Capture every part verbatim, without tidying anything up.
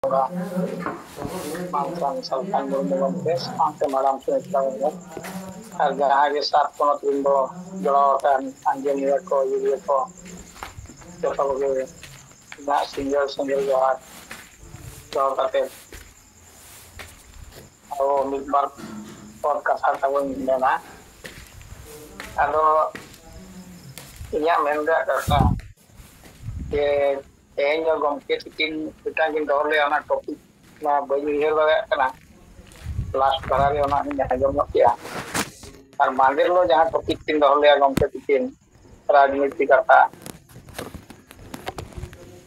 ᱵᱚᱸᱜᱟ ᱢᱟᱱᱛᱷᱟᱱ ᱥᱟᱞᱠᱷᱟᱱ ᱢᱩᱨᱢᱩ ᱜᱚᱢᱠᱮ ᱥᱟᱶᱛᱮ ᱢᱟᱨᱟᱝ ᱥᱩᱢᱤᱛᱨᱟ ᱢᱩᱨᱢᱩ ᱟᱨ ᱡᱟᱦᱟᱸ ᱜᱮ ᱥᱟᱛ ᱯᱚᱱᱚᱛ ᱨᱤᱱ ᱫᱚ ᱡᱚᱲᱟᱣ ᱟᱠᱟᱱ ᱟᱸᱡᱚᱢᱤᱭᱟᱹ ᱠᱚ, ᱤᱭᱩᱨᱤᱭᱟᱹ ᱠᱚ, ᱡᱚᱛᱚ ᱠᱚᱜᱮ ᱤᱧᱟᱹᱜ ᱥᱤᱸᱜᱟᱹᱲ ᱥᱤᱸᱜᱟᱹᱲ ᱡᱚᱦᱟᱨ ᱫᱚᱦᱚ ᱠᱟᱛᱮ ᱟᱵᱚ ᱢᱤᱫ ᱵᱟᱨ ᱯᱚᱫ ᱠᱟᱛᱷᱟ ᱛᱟᱵᱚᱱ ᱢᱮᱱᱟ᱾ ᱟᱫᱚ ᱤᱧᱟᱹᱜ ᱢᱮᱱ ᱨᱮᱭᱟᱜ ᱠᱟᱛᱷᱟ ᱡᱮ ᱛᱮᱦᱮᱧ ᱫᱚ ᱜᱚᱢᱠᱮ ᱛᱤᱠᱤᱱ ᱢᱤᱫᱴᱟᱝ ᱠᱤᱱ ᱫᱚᱦᱚ ᱞᱮᱫᱟ, ᱚᱱᱟ ᱴᱚᱯᱤᱠ ᱢᱟ ᱵᱟᱹᱧ ᱩᱭᱦᱟᱹᱨ ᱫᱟᱲᱮᱭᱟᱜ ᱠᱟᱱᱟ, ᱞᱟᱥᱴ ᱫᱷᱟᱨᱟ ᱨᱮ ᱚᱱᱟ ᱦᱚᱸᱧ ᱟᱸᱡᱚᱢ ᱧᱚᱜ ᱠᱮᱜᱼᱟ᱾ ᱟᱨ ᱢᱟᱦᱫᱮᱨ ᱦᱤᱞᱳᱜ ᱡᱟᱦᱟᱸ ᱴᱚᱯᱤᱠ ᱠᱤᱱ ᱫᱚᱦᱚ ᱞᱮᱫᱟ ᱜᱚᱢᱠᱮ ᱛᱤᱠᱤᱱ, ᱨᱟᱡᱽᱱᱤᱛᱤ ᱠᱟᱛᱷᱟ,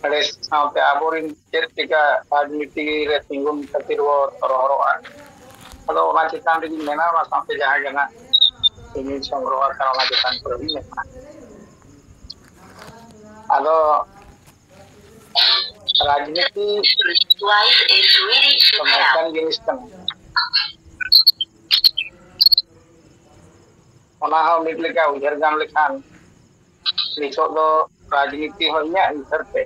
ᱟᱨ ᱥᱟᱶᱛᱮ ᱟᱵᱚᱨᱮᱱ ᱪᱮᱫ ᱞᱮᱠᱟ ᱨᱟᱡᱽᱱᱤᱛᱤ ᱨᱮ ᱛᱤᱸᱜᱩᱱ ᱠᱷᱟᱹᱛᱤᱨ ᱵᱚ ᱨᱚᱦᱚᱲᱚᱜᱼᱟ᱾ ᱟᱫᱚ ᱚᱱᱟ ᱪᱮᱛᱟᱱ ᱨᱮᱜᱮᱧ ᱢᱮᱱᱟ, ᱚᱱᱟ ᱥᱟᱶᱛᱮ ᱡᱟᱦᱟᱸ ᱜᱮ ᱱᱟᱜ ᱤᱧᱤᱧ ᱥᱚᱝᱜᱨᱚᱦᱚ ᱟᱠᱟᱫ, ᱚᱱᱟ ᱪᱮᱛᱟᱱ ᱠᱚᱨᱮ ᱜᱤᱧ ᱢᱮᱱᱟ᱾ ᱟᱫᱚ ᱨᱟᱡᱽᱱᱤᱛᱤ ᱫᱚ ᱱᱚᱝᱠᱟᱱ ᱡᱤᱱᱤᱥ ᱠᱟᱱᱟ, ᱚᱱᱟ ᱦᱚᱸ ᱢᱤᱫ ᱞᱮᱠᱟ ᱩᱭᱦᱟᱹᱨ ᱜᱟᱱ ᱞᱮᱠᱷᱟᱱ ᱱᱤᱛᱚᱜ ᱫᱚ ᱨᱟᱡᱽᱱᱤᱛᱤ ᱦᱚᱸ ᱤᱧᱟᱹᱜ ᱩᱭᱦᱟᱹᱨ ᱛᱮ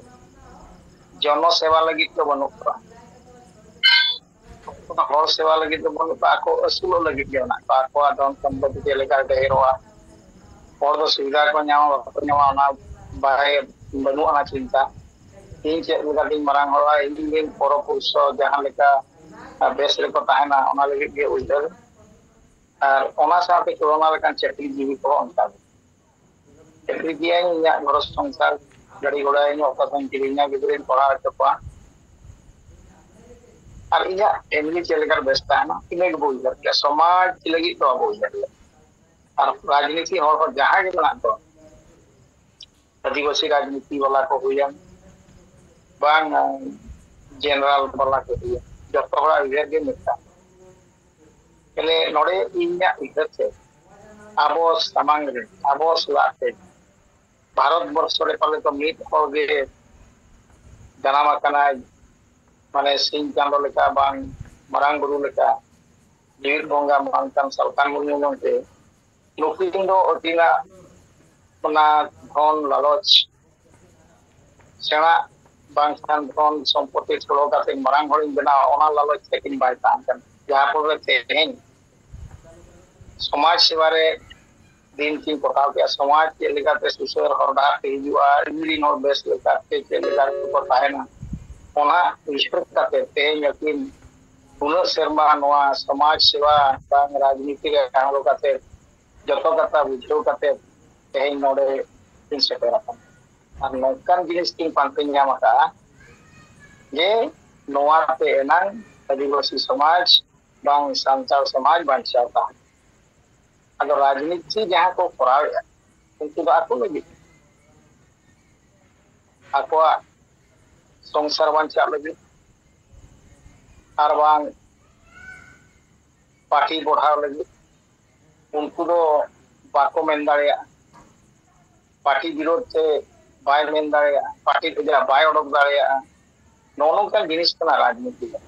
ᱡᱚᱱᱚ ᱥᱮᱵᱟ ᱞᱟᱹᱜᱤᱫ ᱫᱚ ᱵᱟᱹᱱᱩᱜ ᱠᱚᱣᱟ᱾ ᱚᱱᱟ ᱦᱚᱲ ᱥᱮᱵᱟ ᱞᱟᱹᱜᱤᱫ ᱫᱚ ᱵᱟᱹᱱᱩᱜ ᱠᱚᱣᱟ, ᱟᱠᱚ ᱟᱹᱥᱩᱞᱚᱜ ᱞᱟᱹᱜᱤᱫ ᱜᱮ ᱢᱮᱱᱟᱜ ᱠᱚᱣᱟ᱾ ᱟᱠᱚᱣᱟᱜ ᱫᱷᱚᱱ ᱥᱚᱢᱯᱚᱛᱤ ᱪᱮᱫ ᱞᱮᱠᱟ ᱰᱷᱮᱨᱚᱜᱼᱟ, ᱦᱚᱲ ᱫᱚ ᱥᱩᱵᱤᱫᱷᱟ ᱠᱚ ᱧᱟᱢᱟ ᱵᱟᱠᱚ ᱧᱟᱢᱟ, ᱚᱱᱟ ᱵᱟᱭ ᱵᱟᱹᱱᱩᱜ ᱟᱱᱟ ᱪᱤᱱᱛᱟ᱾ ᱤᱧ ᱪᱮᱫ ᱞᱮᱠᱟᱛᱤᱧ ᱢᱟᱨᱟᱝ ᱦᱚᱲᱚᱜᱼᱟ, ᱤᱧ ᱨᱮᱱ ᱯᱚᱨᱚ ᱯᱩᱨᱩᱥ ᱡᱟᱦᱟᱸ ᱞᱮᱠᱟ ᱵᱮᱥ ᱨᱮᱠᱚ ᱛᱟᱦᱮᱱᱟ, ᱚᱱᱟ ᱞᱟᱹᱜᱤᱫ ᱜᱮ ᱩᱭᱦᱟᱹᱨ᱾ ᱟᱨ ᱚᱱᱟ ᱥᱟᱶᱛᱮ ᱛᱩᱞᱚᱱᱟ ᱞᱮᱠᱟᱱ ᱪᱟᱹᱠᱨᱤ ᱡᱤᱵᱤ ᱠᱚᱦᱚᱸ ᱚᱱᱠᱟ ᱜᱮ᱾ ᱪᱟᱹᱠᱨᱤ ᱜᱮᱭᱟᱹᱧ, ᱤᱧᱟᱹᱜ ᱜᱷᱚᱨᱚ ᱥᱚᱝᱥᱟᱨ, ᱜᱟᱹᱰᱤ ᱜᱷᱚᱲᱟᱧ ᱚᱠᱟ ᱠᱷᱚᱱ ᱠᱤᱨᱤᱧᱟ, ᱜᱤᱫᱽᱨᱟᱹᱧ ᱯᱟᱲᱦᱟᱣ ᱦᱚᱪᱚ ᱠᱚᱣᱟ, ᱟᱨ ᱤᱧᱟᱹᱜ ᱯᱷᱮᱢᱤᱞᱤ ᱪᱮᱫ ᱞᱮᱠᱟᱨᱮ ᱵᱮᱥ ᱛᱟᱦᱮᱱᱟ, ᱤᱱᱟᱹ ᱜᱮᱵᱚ ᱩᱭᱦᱟᱹᱨ ᱠᱮᱭᱟ᱾ ᱥᱚᱢᱟᱡᱽ ᱞᱟᱹᱜᱤᱫ ᱫᱚ ᱵᱟᱵᱚ ᱩᱭᱦᱟᱹᱨ ᱞᱮᱫᱟ᱾ ᱟᱨ ᱨᱟᱡᱽᱱᱤᱛᱤ ᱦᱚᱲ ᱦᱚᱸ ᱡᱟᱦᱟᱸ ᱜᱮ ᱢᱮᱱᱟᱜ ᱠᱚ, ᱟᱹᱫᱤᱵᱟᱹᱥᱤ ᱨᱟᱡᱽᱱᱤᱛᱤ ᱵᱟᱞᱟ ᱠᱚ ᱦᱩᱭᱮᱱ, ᱵᱟᱝ ᱡᱮᱱᱟᱨᱟᱞ ᱵᱟᱞᱟ ᱠᱚ ᱦᱩᱭᱮᱱ, ᱡᱚᱛᱚ ᱦᱚᱲᱟᱜ ᱩᱭᱦᱟᱹᱨ ᱜᱮ ᱢᱤᱫᱴᱟᱝ᱾ ᱛᱟᱦᱞᱮ ᱱᱚᱰᱮ ᱤᱧᱟᱹᱜ ᱩᱭᱦᱟᱹᱨ ᱛᱮ ᱟᱵᱚ ᱥᱟᱢᱟᱝ ᱨᱮ, ᱟᱵᱚ ᱥᱟᱞᱟᱜ ᱛᱮ ᱵᱷᱟᱨᱚᱛ ᱵᱚᱨᱥᱚ ᱨᱮ ᱯᱟᱞᱮ ᱫᱚ ᱢᱤᱫ ᱦᱚᱲ ᱜᱮ ᱡᱟᱱᱟᱢ ᱟᱠᱟᱱᱟᱭ, ᱢᱟᱱᱮ ᱥᱤᱧ ᱪᱟᱸᱫᱚ ᱞᱮᱠᱟ ᱵᱟᱝ ᱢᱟᱨᱟᱝ ᱵᱩᱨᱩ ᱞᱮᱠᱟ, ᱡᱤᱣᱤᱫ ᱵᱚᱸᱜᱟ ᱢᱟᱱᱛᱟᱱ ᱥᱟᱞᱠᱷᱟᱱ ᱢᱩᱨᱢᱩ ᱜᱚᱢᱠᱮ᱾ ᱱᱩᱠᱤᱱ ᱫᱚ ᱟᱹᱠᱤᱱᱟᱜ ᱚᱱᱟ ᱫᱷᱚᱱ ᱞᱟᱞᱚᱪ, ᱥᱮᱬᱟ ᱵᱟᱝᱠᱷᱟᱱ ᱫᱷᱚᱱ ᱥᱚᱢᱯᱚᱛᱤ ᱴᱷᱩᱲᱟᱹᱣ ᱠᱟᱛᱮ ᱢᱟᱨᱟᱝ ᱦᱚᱲᱤᱧ ᱵᱮᱱᱟᱣᱟ, ᱚᱱᱟ ᱞᱟᱞᱚᱪ ᱛᱮᱠᱤᱱ ᱵᱟᱭ ᱛᱟᱦᱮᱸ ᱠᱟᱱᱟ᱾ ᱡᱟᱦᱟᱸ ᱯᱷᱚᱞ ᱨᱮ ᱛᱮᱦᱮᱧ ᱥᱚᱢᱟᱡᱽ ᱥᱮᱵᱟ ᱨᱮ ᱫᱤᱱ ᱠᱤᱱ ᱠᱚᱴᱟᱣ ᱠᱮᱜᱼᱟ, ᱥᱚᱢᱟᱡᱽ ᱪᱮᱫ ᱞᱮᱠᱟᱛᱮ ᱥᱩᱥᱟᱹᱨ ᱦᱚᱨ ᱰᱟᱦᱟᱨ ᱛᱮ ᱦᱤᱡᱩᱜᱼᱟ, ᱤᱧ ᱨᱤᱱ ᱦᱚᱲ ᱵᱮᱥ ᱞᱮᱠᱟᱛᱮ ᱪᱮᱫ ᱞᱮᱠᱟ ᱠᱚ ᱛᱟᱦᱮᱱᱟ, ᱚᱱᱟ ᱩᱭᱦᱟᱹᱨ ᱠᱟᱛᱮ ᱛᱮᱦᱮᱧ ᱟᱹᱠᱤᱱ ᱩᱱᱟᱹᱜ ᱥᱮᱨᱢᱟ ᱱᱚᱣᱟ ᱥᱚᱢᱟᱡᱽ ᱥᱮᱵᱟ ᱵᱟᱝ ᱨᱟᱡᱽᱱᱤᱛᱤ ᱨᱮ ᱟᱬᱜᱚ ᱠᱟᱛᱮ ᱡᱚᱛᱚ ᱠᱟᱛᱷᱟ ᱵᱩᱡᱷᱟᱹᱣ ᱠᱟᱛᱮ ᱛᱮᱦᱮᱧ ᱱᱚᱰᱮ ᱠᱤᱱ ᱥᱮᱴᱮᱨ ᱟᱠᱟᱱᱟ᱾ ᱟᱨ ᱱᱚᱝᱠᱟᱱ ᱡᱤᱱᱤᱥ ᱠᱤᱱ ᱯᱟᱱᱛᱮ ᱧᱟᱢ ᱟᱠᱟᱫᱼᱟ ᱡᱮ ᱱᱚᱣᱟ ᱛᱮ ᱮᱱᱟᱝ ᱟᱹᱫᱤᱵᱟᱹᱥᱤ ᱥᱚᱢᱟᱡᱽ ᱵᱟᱝ ᱥᱟᱱᱛᱟᱲ ᱥᱚᱢᱟᱡᱽ ᱵᱟᱧᱪᱟᱣ ᱛᱟᱦᱮᱱᱟ᱾ ᱟᱫᱚ ᱨᱟᱡᱽᱱᱤᱛᱤ ᱡᱟᱦᱟᱸ ᱠᱚ ᱠᱚᱨᱟᱣᱮᱫᱼᱟ, ᱩᱱᱠᱩ ᱫᱚ ᱟᱠᱚ ᱞᱟᱹᱜᱤᱫ, ᱟᱠᱚᱣᱟᱜ ᱥᱚᱝᱥᱟᱨ ᱵᱟᱧᱪᱟᱜ ᱞᱟᱹᱜᱤᱫ, ᱟᱨ ᱵᱟᱝ ᱯᱟᱨᱴᱤ ᱵᱚᱲᱦᱟᱣ ᱞᱟᱹᱜᱤᱫ᱾ ᱩᱱᱠᱩ ᱫᱚ ᱵᱟᱠᱚ ᱢᱮᱱ ᱫᱟᱲᱮᱭᱟᱜᱼᱟ, ᱯᱟᱨᱴᱤ ᱵᱤᱨᱳᱫᱷ ᱛᱮ ᱵᱟᱭ ᱢᱮᱱ ᱫᱟᱲᱮᱭᱟᱜᱼᱟ, ᱯᱟᱨᱴᱤ ᱠᱷᱚᱱᱟᱜ ᱵᱟᱭ ᱚᱰᱚᱠ ᱫᱟᱲᱮᱭᱟᱜᱼᱟ᱾ ᱱᱚᱜᱼᱚ ᱱᱚᱝᱠᱟᱱ ᱡᱤᱱᱤᱥ ᱠᱟᱱᱟ ᱨᱟᱡᱽᱱᱤᱛᱤ ᱫᱚ᱾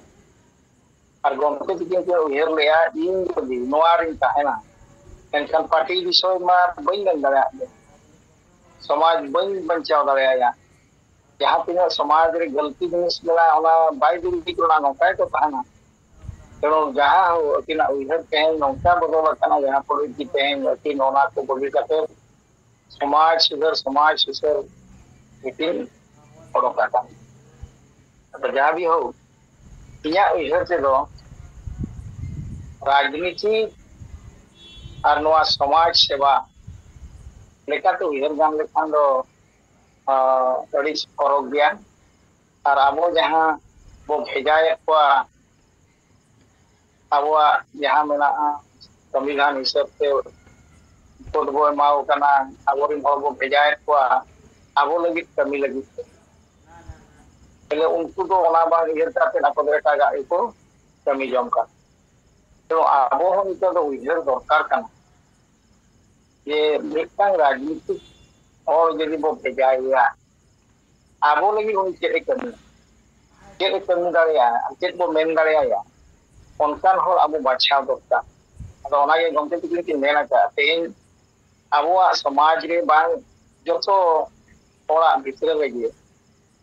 ᱟᱨ ᱜᱚᱢᱠᱮ ᱛᱤᱠᱤᱱ ᱠᱤᱱ ᱩᱭᱦᱟᱹᱨ ᱞᱮᱜᱼᱟ, ᱤᱧ ᱡᱩᱫᱤ ᱱᱚᱣᱟ ᱨᱤᱧ ᱛᱟᱦᱮᱱᱟ, ᱮᱱᱠᱷᱟᱱ ᱯᱟᱨᱴᱤ ᱵᱤᱥᱚᱭ ᱢᱟ ᱵᱟᱹᱧ ᱢᱮᱱ ᱫᱟᱲᱮᱭᱟᱜ ᱜᱮ, ᱥᱚᱢᱟᱡᱽ ᱵᱟᱹᱧ ᱵᱟᱧᱪᱟᱣ ᱫᱟᱲᱮᱭᱟᱭᱟ᱾ ᱡᱟᱦᱟᱸ ᱛᱤᱱᱟᱹᱜ ᱥᱚᱢᱟᱡᱽ ᱨᱮ ᱜᱟᱹᱞᱛᱤ ᱡᱤᱱᱤᱥ ᱢᱮᱱᱟᱜᱼᱟ, ᱚᱱᱟ ᱵᱟᱭ ᱫᱩᱨᱤᱵ ᱠᱟᱱᱟ, ᱱᱚᱝᱠᱟ ᱜᱮᱠᱚ ᱛᱟᱦᱮᱱᱟ᱾ ᱛᱮᱱᱩ ᱡᱟᱦᱟᱸ ᱦᱳ, ᱟᱹᱠᱤᱱᱟᱜ ᱩᱭᱦᱟᱹᱨ ᱛᱮᱦᱮᱧ ᱱᱚᱝᱠᱟ ᱵᱚᱫᱚᱞ ᱟᱠᱟᱱᱟ, ᱡᱟᱦᱟᱸ ᱯᱚᱨᱮ ᱠᱤ ᱛᱮᱦᱮᱧ ᱟᱹᱠᱤᱱ ᱚᱱᱟ ᱠᱚ ᱵᱟᱹᱜᱤ ᱠᱟᱛᱮ ᱥᱚᱢᱟᱡᱽ ᱥᱩᱫᱷᱟᱹᱨ, ᱥᱚᱢᱟᱡᱽ ᱥᱩᱥᱟᱹᱨ ᱢᱤᱴᱤᱝ ᱚᱰᱚᱠ ᱟᱠᱟᱱ᱾ ᱟᱫᱚ ᱡᱟᱦᱟᱸ ᱜᱮ ᱦᱳᱠ, ᱤᱧᱟᱹᱜ ᱩᱭᱦᱟᱹᱨ ᱛᱮᱫᱚ ᱨᱟᱡᱽᱱᱤᱛᱤ ᱟᱨ ᱱᱚᱣᱟ ᱥᱚᱢᱟᱡᱽ ᱥᱮᱵᱟ ᱞᱮᱠᱟᱛᱮ ᱩᱭᱦᱟᱹᱨ ᱜᱟᱱ ᱞᱮᱠᱷᱟᱱ ᱫᱚ, ᱟᱸ, ᱟᱹᱰᱤ ᱯᱚᱨᱚᱠ ᱜᱮᱭᱟ᱾ ᱟᱨ ᱟᱵᱚ ᱡᱟᱦᱟᱸ ᱵᱚ ᱵᱷᱮᱡᱟᱭᱮᱫ ᱠᱚᱣᱟ ᱟᱵᱚᱣᱟᱜ ᱡᱟᱦᱟᱸ ᱢᱮᱱᱟᱜᱼᱟ, ᱥᱚᱝᱵᱤᱫᱷᱟᱱ ᱦᱤᱥᱟᱹᱵ ᱛᱮ ᱵᱷᱳᱴ ᱵᱚ ᱮᱢᱟ ᱠᱚ ᱠᱟᱱᱟ, ᱟᱵᱚᱨᱮᱱ ᱦᱚᱲ ᱵᱚ ᱵᱷᱮᱡᱟᱭᱮᱫ ᱠᱚᱣᱟ ᱟᱵᱚ ᱞᱟᱹᱜᱤᱫ ᱠᱟᱹᱢᱤ ᱞᱟᱹᱜᱤᱫ ᱛᱮ᱾ ᱛᱟᱦᱞᱮ ᱩᱱᱠᱩ ᱫᱚ ᱚᱱᱟ ᱵᱟᱝ ᱩᱭᱦᱟᱹᱨ ᱠᱟᱛᱮ ᱟᱠᱚ ᱫᱚ ᱮᱴᱟᱜᱟᱜ ᱜᱮᱠᱚ ᱠᱟᱹᱢᱤ ᱡᱚᱝ ᱠᱟᱱᱟ᱾ ᱛᱚ ᱟᱵᱚ ᱦᱚᱸ ᱱᱤᱛᱚᱜ ᱫᱚ ᱩᱭᱦᱟᱹᱨ ᱫᱚᱨᱠᱟᱨ ᱠᱟᱱᱟ ᱡᱮ ᱢᱤᱫᱴᱟᱝ ᱨᱟᱡᱽᱱᱤᱛᱤᱠ ᱦᱚᱲ ᱡᱩᱫᱤ ᱵᱚ ᱵᱷᱮᱡᱟᱭᱮᱭᱟ, ᱟᱵᱚ ᱞᱟᱹᱜᱤᱫ ᱩᱱᱤ ᱪᱮᱫ ᱮ ᱠᱟᱹᱢᱤᱭᱟ, ᱪᱮᱫ ᱮ ᱠᱟᱹᱢᱤ ᱫᱟᱲᱮᱭᱟᱜᱼᱟ, ᱪᱮᱫ ᱵᱚ ᱢᱮᱱ ᱫᱟᱲᱮᱭᱟᱭᱟ, ᱚᱱᱠᱟᱱ ᱦᱚᱲ ᱟᱵᱚ ᱵᱟᱪᱷᱟᱣ ᱫᱚᱨᱠᱟᱨ᱾ ᱟᱫᱚ ᱚᱱᱟᱜᱮ ᱜᱚᱢᱠᱮ ᱛᱤᱠᱤᱱ ᱠᱤᱱ ᱢᱮᱱ ᱟᱠᱟᱫᱼᱟ, ᱛᱮᱦᱮᱧ ᱟᱵᱚᱣᱟᱜ ᱥᱚᱢᱟᱡᱽ ᱨᱮ ᱵᱟᱝ ᱡᱚᱛᱚ ᱦᱚᱲᱟᱜ ᱵᱷᱤᱛᱨᱤ ᱨᱮᱜᱮ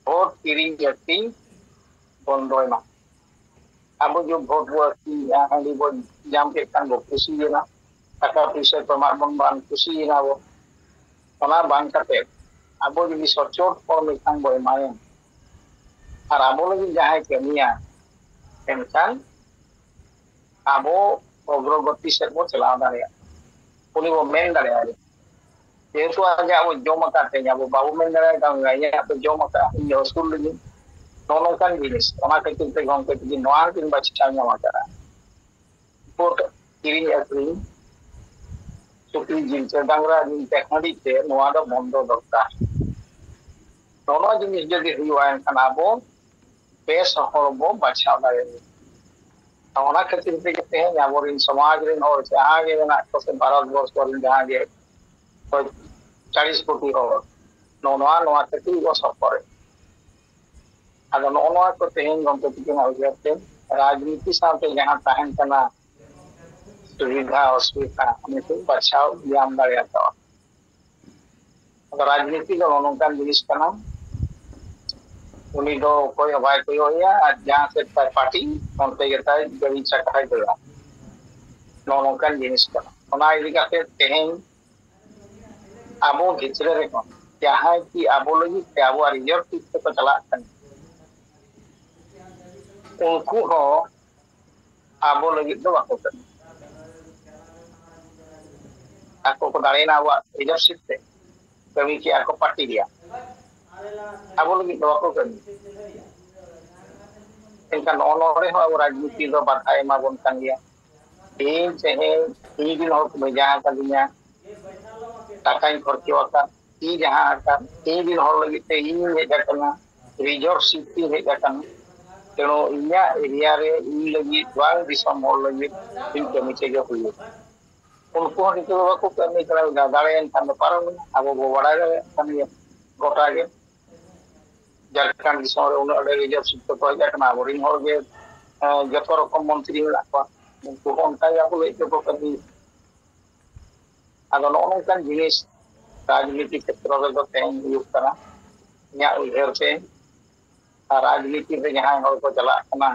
ᱵᱷᱳᱴ ᱠᱤᱨᱤᱧ ᱟᱹᱠᱷᱨᱤᱧ ᱵᱚᱱᱫᱚᱭ ᱢᱟ᱾ ᱟᱵᱚ ᱡᱩᱫᱤ ᱵᱷᱳᱴ ᱵᱚ ᱟᱹᱠᱷᱨᱤᱧᱮᱜᱼᱟ, ᱦᱟᱺᱰᱤ ᱵᱚ ᱧᱟᱢ ᱠᱮᱫ ᱠᱷᱟᱱ ᱵᱚ ᱠᱩᱥᱤᱭᱮᱱᱟ, ᱴᱟᱠᱟ ᱯᱩᱭᱥᱟᱹ ᱠᱚ ᱮᱢᱟᱜ ᱵᱚᱱ ᱵᱟᱝ ᱠᱩᱥᱤᱭᱮᱱᱟ ᱵᱚ᱾ ᱚᱱᱟ ᱵᱟᱝ ᱠᱟᱛᱮ ᱟᱵᱚ ᱡᱩᱫᱤ ᱥᱚᱪᱚᱴ ᱦᱚᱲ ᱢᱤᱫᱴᱟᱝ ᱵᱚ ᱮᱢᱟᱭᱟ ᱟᱨ ᱟᱵᱚ ᱞᱟᱹᱜᱤᱫ ᱡᱟᱦᱟᱸᱭ ᱠᱟᱹᱢᱤᱭᱟ, ᱮᱱᱠᱷᱟᱱ ᱟᱵᱚ ᱚᱜᱨᱚᱜᱚᱛᱤ ᱥᱮᱫ ᱵᱚ ᱪᱟᱞᱟᱣ ᱫᱟᱲᱮᱭᱟᱜᱼᱟ᱾ ᱩᱱᱤ ᱵᱚ ᱢᱮᱱ ᱫᱟᱲᱮᱭᱟᱜᱼᱟ, ᱡᱮᱦᱮᱛᱩ ᱟᱡᱟᱜ ᱵᱚ ᱡᱚᱢ ᱟᱠᱟᱫ ᱛᱮ ᱟᱵᱚ ᱵᱟᱵᱚ ᱢᱮᱱ ᱫᱟᱲᱮᱭᱟᱜᱼᱟ, ᱤᱧᱟᱹᱜ ᱫᱚ ᱡᱚᱢ ᱟᱠᱟᱫ, ᱤᱧ ᱫᱚ ᱟᱹᱥᱩᱞ ᱞᱟᱹᱜᱤᱫ᱾ ᱱᱚᱜᱼᱚ ᱱᱚᱝᱠᱟᱱ ᱡᱤᱱᱤᱥ, ᱚᱱᱟ ᱠᱷᱟᱹᱛᱤᱨ ᱛᱮ ᱜᱚᱢᱠᱮ ᱡᱩᱫᱤ ᱱᱚᱣᱟ ᱠᱤᱱ ᱵᱟᱪᱷᱟᱣ ᱧᱟᱢ ᱟᱠᱟᱫᱼᱟ, ᱵᱷᱳᱴ ᱠᱤᱨᱤᱧ ᱟᱹᱠᱷᱨᱤᱧ, ᱥᱩᱠᱨᱤ ᱡᱤᱞ ᱥᱮ ᱰᱟᱝᱨᱟ ᱡᱤᱞ ᱛᱮ ᱦᱟᱺᱰᱤ ᱛᱮ ᱱᱚᱣᱟ ᱫᱚ ᱵᱚᱱᱫᱚ ᱫᱚᱨᱠᱟᱨ᱾ ᱱᱚᱜᱼᱚ ᱱᱚᱣᱟ ᱡᱤᱱᱤᱥ ᱡᱩᱫᱤ ᱦᱩᱭᱩᱜᱼᱟ, ᱮᱱᱠᱷᱟᱱ ᱟᱵᱚ ᱵᱮᱥ ᱦᱚᱲ ᱵᱚ ᱵᱟᱪᱷᱟᱣ ᱫᱟᱲᱮᱭᱟᱜᱼᱟ᱾ ᱚᱱᱟ ᱠᱷᱟᱹᱛᱤᱨ ᱛᱮᱜᱮ ᱛᱮᱦᱮᱧ ᱟᱵᱚᱨᱮᱱ ᱥᱚᱢᱟᱡᱽ ᱨᱮᱱ ᱦᱚᱲ ᱡᱟᱦᱟᱸ ᱜᱮ ᱢᱮᱱᱟᱜ ᱠᱚ ᱥᱮ ᱵᱷᱟᱨᱚᱛ ᱵᱚᱨᱥᱚ ᱨᱮᱱ ᱡᱟᱦᱟᱸ ᱜᱮ ᱪᱟᱞᱤᱥ ᱠᱳᱴᱤ ᱦᱚᱲ, ᱱᱚᱣᱟ, ᱱᱚᱣᱟ ᱠᱷᱟᱹᱛᱤᱨ ᱵᱚ ᱥᱚᱯᱷᱚᱨᱮᱫ᱾ ᱟᱫᱚ ᱱᱚᱜᱼᱚ ᱱᱚᱣᱟ ᱠᱚ ᱛᱮᱦᱮᱧ ᱜᱚᱢᱠᱮ ᱛᱤᱠᱤᱱᱟᱜ ᱩᱭᱦᱟᱹᱨ ᱛᱮ ᱨᱟᱡᱽᱱᱤᱛᱤ ᱥᱟᱶᱛᱮ ᱡᱟᱦᱟᱸ ᱛᱟᱦᱮᱱ ᱠᱟᱱᱟ ᱥᱩᱵᱤᱫᱷᱟ ᱚᱥᱩᱵᱤᱫᱷᱟ, ᱩᱱᱠᱩ ᱵᱟᱪᱷᱟᱣ ᱧᱟᱢ ᱫᱟᱲᱮᱭᱟᱠᱚᱣᱟ᱾ ᱟᱫᱚ ᱨᱟᱡᱽᱱᱤᱛᱤ ᱫᱚ ᱱᱚᱜᱼᱚ ᱱᱚᱝᱠᱟᱱ ᱡᱤᱱᱤᱥ ᱠᱟᱱᱟ, ᱩᱱᱤ ᱫᱚ ᱚᱠᱚᱭ ᱦᱚᱸ ᱵᱟᱭ ᱠᱚᱭᱚᱜ ᱮᱭᱟ ᱟᱨ ᱡᱟᱦᱟᱸ ᱥᱮᱫ ᱛᱟᱭ ᱯᱟᱨᱴᱤ, ᱚᱱᱛᱮ ᱜᱮ ᱛᱟᱭ ᱜᱟᱹᱰᱤ ᱪᱟᱠᱟᱭ ᱫᱟᱹᱲᱟ᱾ ᱱᱚᱜᱼᱚ ᱱᱚᱝᱠᱟᱱ ᱡᱤᱱᱤᱥ ᱠᱟᱱᱟ᱾ ᱚᱱᱟ ᱤᱫᱤ ᱠᱟᱛᱮ ᱛᱮᱦᱮᱧ ᱟᱵᱚ ᱵᱷᱤᱛᱨᱤ ᱨᱮᱦᱚᱸ ᱡᱟᱦᱟᱸᱭ ᱠᱤ ᱟᱵᱚ ᱞᱟᱹᱜᱤᱫ ᱛᱮ ᱟᱵᱚᱣᱟᱜ ᱨᱤᱡᱟᱨᱵᱷ ᱥᱤᱴ ᱛᱮᱠᱚ ᱪᱟᱞᱟᱜ ᱠᱟᱱᱟ, ᱩᱱᱠᱩ ᱦᱚᱸ ᱟᱵᱚ ᱞᱟᱹᱜᱤᱫ ᱫᱚ ᱵᱟᱠᱚ ᱠᱟᱹᱢᱤ᱾ ᱟᱠᱚ ᱠᱚ ᱫᱟᱲᱮᱭᱮᱱᱟ ᱟᱵᱚᱣᱟᱜ ᱨᱤᱡᱟᱨᱵᱷ ᱥᱤᱴ ᱛᱮ, ᱠᱟᱹᱢᱤ ᱠᱮᱜᱼᱟ ᱠᱚ ᱯᱟᱨᱴᱤ ᱨᱮᱭᱟᱜ, ᱟᱵᱚ ᱞᱟᱹᱜᱤᱫ ᱫᱚ ᱵᱟᱠᱚ ᱠᱟᱹᱢᱤ᱾ ᱮᱱᱠᱷᱟᱱ ᱱᱚᱜᱼᱚ ᱱᱚᱰᱮ ᱦᱚᱸ ᱟᱵᱚ ᱨᱟᱡᱽᱱᱤᱛᱤ ᱫᱚ ᱵᱟᱫᱷᱟᱭ ᱮᱢᱟ ᱵᱚᱱ ᱠᱟᱱ ᱜᱮᱭᱟ᱾ ᱤᱧ ᱛᱮᱦᱮᱧ ᱤᱧ ᱨᱮᱱ ᱦᱚᱲ ᱠᱚ ᱵᱷᱮᱡᱟ ᱟᱠᱟᱫᱤᱧᱟ, ᱴᱟᱠᱟᱧ ᱠᱷᱚᱨᱪᱚ ᱟᱠᱟᱫ, ᱤᱧ ᱡᱟᱦᱟᱸ ᱟᱠᱟᱫ, ᱤᱧ ᱨᱮᱱ ᱦᱚᱲ ᱞᱟᱹᱜᱤᱫ ᱛᱮ ᱤᱧ ᱦᱮᱡ ᱟᱠᱟᱱᱟ, ᱨᱤᱡᱟᱨᱵᱷ ᱥᱤᱴ ᱛᱤᱧ ᱦᱮᱡ ᱟᱠᱟᱱᱟ᱾ ᱛᱮᱬᱩ ᱤᱧᱟᱹᱜ ᱮᱨᱤᱭᱟ ᱨᱮ ᱤᱧ ᱞᱟᱹᱜᱤᱫ ᱵᱟᱝ ᱫᱤᱥᱚᱢ ᱦᱚᱲ ᱞᱟᱹᱜᱤᱫ ᱤᱧ ᱠᱟᱹᱢᱤ ᱛᱮᱜᱮ ᱦᱩᱭᱩᱜᱼᱟ᱾ ᱩᱱᱠᱩ ᱦᱚᱸ ᱱᱤᱛᱚᱜ ᱫᱚ ᱵᱟᱠᱚ ᱠᱟᱹᱢᱤ ᱠᱟᱱᱟ, ᱫᱟᱲᱮᱭᱮᱱ ᱠᱷᱟᱱ ᱫᱚ ᱯᱟᱨᱚᱢ ᱮᱱᱟ᱾ ᱟᱵᱚ ᱵᱚ ᱵᱟᱲᱟᱭ ᱫᱟᱲᱮᱭᱟᱜ ᱠᱟᱱ ᱜᱮᱭᱟ ᱜᱚᱴᱟ ᱜᱮ, ᱡᱷᱟᱲᱠᱷᱚᱸᱰ ᱫᱤᱥᱚᱢ ᱨᱮ ᱩᱱᱟᱹᱜ ᱟᱹᱰᱤ ᱨᱤᱡᱟᱨᱵᱷ ᱥᱤᱴ ᱛᱮᱠᱚ ᱦᱮᱡ ᱟᱠᱟᱱᱟ, ᱟᱵᱚᱨᱮᱱ ᱦᱚᱲ ᱜᱮ ᱮᱸ, ᱡᱚᱛᱚ ᱨᱚᱠᱚᱢ ᱢᱚᱱᱛᱨᱤ ᱢᱮᱱᱟᱜ ᱠᱚᱣᱟ, ᱩᱱᱠᱩ ᱦᱚᱸ ᱚᱱᱠᱟ ᱜᱮ ᱟᱵᱚ ᱞᱟᱹᱜᱤᱫ ᱛᱮᱠᱚ ᱠᱟᱹᱢᱤ᱾ ᱟᱫᱚ ᱱᱚᱜᱼᱚ ᱱᱚᱝᱠᱟᱱ ᱡᱤᱱᱤᱥ ᱨᱟᱡᱽᱱᱤᱛᱤ ᱠᱷᱮᱛᱨᱚ ᱨᱮᱫᱚ ᱛᱮᱦᱮᱧ ᱦᱩᱭᱩᱜ ᱠᱟᱱᱟ᱾ ᱤᱧᱟᱹᱜ ᱩᱭᱦᱟᱹᱨ ᱛᱮ ᱟᱨ ᱨᱟᱡᱽᱱᱤᱛᱤ ᱨᱮ ᱡᱟᱦᱟᱸᱭ ᱦᱚᱲ ᱠᱚ ᱪᱟᱞᱟᱜ ᱠᱟᱱᱟ,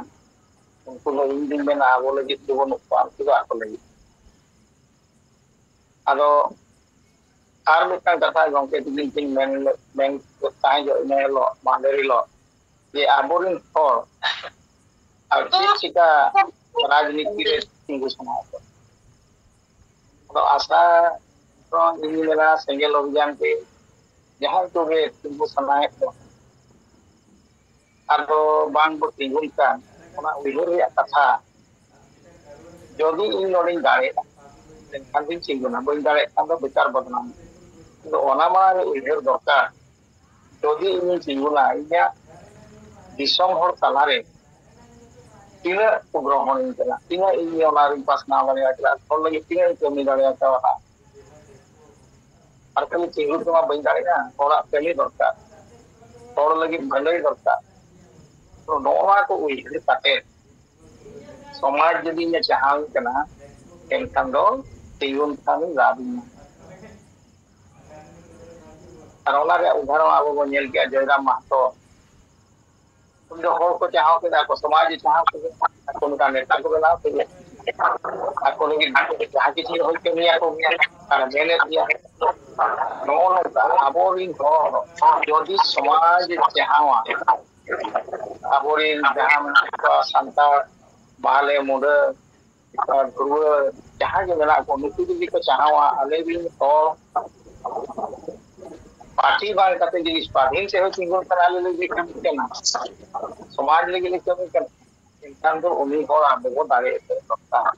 ᱩᱱᱠᱩ ᱫᱚ ᱤᱧ ᱫᱩᱧ ᱢᱮᱱᱟ ᱟᱵᱚ ᱞᱟᱹᱜᱤᱫ ᱫᱚ ᱵᱟᱹᱱᱩᱜ ᱠᱚᱣᱟ, ᱩᱱᱠᱩ ᱫᱚ ᱟᱠᱚ ᱞᱟᱹᱜᱤᱫ᱾ ᱟᱫᱚ ᱟᱨ ᱢᱤᱫᱴᱟᱝ ᱠᱟᱛᱷᱟ ᱜᱚᱢᱠᱮ ᱛᱤᱠᱤᱱ ᱠᱤᱱ ᱢᱮᱱ ᱢᱮᱱ ᱛᱟᱦᱮᱸ ᱡᱚᱜ ᱤᱱᱟᱹ ᱦᱤᱞᱳᱜ, ᱢᱟᱦᱫᱮᱨ ᱦᱤᱞᱳᱜ, ᱡᱮ ᱟᱵᱚᱨᱮᱱ ᱦᱚᱲ ᱟᱨ ᱪᱮᱫ ᱪᱤᱠᱟ ᱨᱟᱡᱽᱱᱤᱛᱤ ᱨᱮ ᱛᱤᱸᱜᱩ ᱥᱟᱱᱟᱭᱮᱫ ᱠᱚᱣᱟ᱾ ᱟᱫᱚ ᱟᱥᱟ ᱫᱚ ᱤᱧ ᱢᱮᱱᱟ ᱥᱮᱸᱜᱮᱞ ᱚᱵᱷᱤᱡᱟᱱ ᱛᱮ ᱡᱟᱦᱟᱸᱭ ᱠᱚᱜᱮ ᱛᱤᱸᱜᱩ ᱥᱟᱱᱟᱭᱮᱫ ᱠᱚᱣᱟ, ᱟᱫᱚ ᱵᱟᱝ ᱵᱚ ᱛᱤᱸᱜᱩᱱ ᱠᱟᱱ, ᱚᱱᱟ ᱩᱭᱦᱟᱹᱨ ᱨᱮᱭᱟᱜ ᱠᱟᱛᱷᱟ, ᱡᱩᱫᱤ ᱤᱧ ᱱᱚᱰᱮᱧ ᱫᱟᱲᱮᱭᱟᱜᱼᱟ, ᱮᱱᱠᱷᱟᱱ ᱫᱚᱧ ᱛᱤᱸᱜᱩᱱᱟ, ᱵᱟᱹᱧ ᱫᱟᱲᱮᱭᱟᱜ ᱠᱷᱟᱱ ᱫᱚ ᱵᱮᱠᱟᱨ ᱵᱚᱫᱱᱟᱢ᱾ ᱟᱫᱚ ᱚᱱᱟ ᱢᱟ ᱩᱭᱦᱟᱹᱨ ᱫᱚᱨᱠᱟᱨ, ᱡᱩᱫᱤ ᱤᱧᱤᱧ ᱛᱤᱸᱜᱩᱱᱟ, ᱤᱧᱟᱹᱜ ᱫᱤᱥᱚᱢ ᱦᱚᱲ ᱛᱟᱞᱟᱨᱮ ᱛᱤᱱᱟᱹᱜ ᱠᱚ ᱜᱨᱚᱦᱚᱱᱤᱧ ᱠᱟᱱᱟ, ᱛᱤᱱᱟᱹᱜ ᱤᱧ ᱚᱱᱟ ᱨᱤᱧ ᱯᱟᱥᱱᱟᱣ ᱫᱟᱲᱮᱭᱟᱜᱼᱟ, ᱦᱚᱲ ᱞᱟᱹᱜᱤᱫ ᱛᱤᱱᱟᱹᱜ ᱤᱧ ᱠᱟᱹᱢᱤ ᱫᱟᱲᱮᱭᱟᱠᱟᱣᱟ᱾ ᱟᱨ ᱠᱷᱟᱹᱞᱤ ᱛᱤᱸᱜᱩ ᱛᱮᱢᱟ ᱵᱟᱹᱧ ᱫᱟᱲᱮᱭᱟᱜᱼᱟ, ᱦᱚᱲᱟᱜ ᱠᱟᱹᱢᱤ ᱫᱚᱨᱠᱟᱨ, ᱦᱚᱲ ᱞᱟᱹᱜᱤᱫ ᱵᱷᱟᱹᱞᱟᱹᱭ ᱫᱚᱨᱠᱟᱨ᱾ ᱛᱚ ᱱᱚᱜᱼᱚ ᱱᱚᱣᱟ ᱠᱚ ᱩᱭᱦᱟᱹᱨ ᱠᱟᱛᱮ ᱥᱚᱢᱟᱡᱽ ᱡᱩᱫᱤ ᱤᱧᱮ ᱪᱟᱦᱟᱣᱤᱧ ᱠᱟᱱᱟ, ᱮᱱᱠᱷᱟᱱ ᱫᱚ ᱛᱤᱸᱜᱩᱱ ᱠᱷᱟᱱ ᱞᱟᱵᱷ ᱤᱧ ᱧᱟᱢᱟ᱾ ᱟᱨ ᱚᱱᱟ ᱨᱮᱭᱟᱜ ᱩᱫᱟᱦᱚᱨᱚᱱ ᱟᱵᱚ ᱵᱚᱱ ᱧᱮᱞ ᱠᱮᱜᱼᱟ, ᱡᱚᱭᱨᱟᱢ ᱢᱟᱦᱟᱛᱚ᱾ ᱩᱱᱤ ᱫᱚ ᱦᱚᱲ ᱠᱚ ᱪᱟᱦᱟᱣ ᱠᱮᱫᱟ, ᱟᱠᱚ ᱥᱚᱢᱟᱡᱽ ᱮ ᱪᱟᱦᱟᱣ ᱠᱮᱫᱟ, ᱟᱠᱚ ᱢᱤᱫᱴᱟᱝ ᱱᱮᱛᱟ ᱠᱚ ᱵᱮᱱᱟᱣ ᱠᱮᱫᱮᱭᱟ, ᱟᱠᱚ ᱞᱟᱹᱜᱤᱫ ᱡᱟᱦᱟᱸ ᱠᱤᱪᱷᱩ ᱦᱚᱭ ᱠᱟᱹᱢᱤᱭᱟᱠᱚ ᱜᱮᱭᱟ, ᱟᱨ ᱢᱮᱱᱮᱫ ᱜᱮᱭᱟ᱾ ᱱᱚᱜᱼᱚ ᱱᱚᱝᱠᱟ ᱟᱵᱚᱨᱤᱱ ᱦᱚᱲ ᱡᱩᱫᱤ ᱥᱚᱢᱟᱡᱽ ᱮ ᱪᱟᱦᱟᱣᱟ, ᱟᱵᱚᱨᱤᱱ ᱡᱟᱦᱟᱸ ᱢᱮᱱᱟᱜ ᱠᱚᱣᱟ ᱥᱟᱱᱛᱟᱲ, ᱵᱟᱦᱞᱮ, ᱢᱩᱰᱟᱹ, ᱟᱨ ᱫᱷᱩᱨᱣᱟᱹ, ᱡᱟᱦᱟᱸ ᱜᱮ ᱢᱮᱱᱟᱜ ᱠᱚ, ᱱᱩᱠᱩ ᱡᱩᱫᱤ ᱠᱚ ᱪᱟᱦᱟᱣᱟ ᱟᱞᱮ ᱨᱤᱱ ᱦᱚᱲ ᱯᱟᱨᱴᱤ ᱵᱟᱝ ᱠᱟᱛᱮ ᱡᱩᱫᱤ ᱥᱟᱫᱷᱤᱱ ᱛᱮ ᱦᱚᱸ ᱛᱤᱸᱜᱩᱱ ᱠᱟᱱᱟ, ᱟᱞᱮ ᱞᱟᱹᱜᱤᱫ ᱠᱟᱹᱢᱤ ᱠᱟᱱᱟ, ᱥᱚᱢᱟᱡᱽ ᱞᱟᱹᱜᱤᱫ ᱞᱮ ᱠᱟᱹᱢᱤ ᱠᱟᱱᱟ, ᱮᱱᱠᱷᱟᱱ ᱫᱚ ᱩᱱᱤ ᱦᱚᱲ ᱟᱵᱚ ᱵᱚ ᱫᱟᱲᱮ ᱦᱚᱪᱚ ᱫᱚᱨᱠᱟᱨ᱾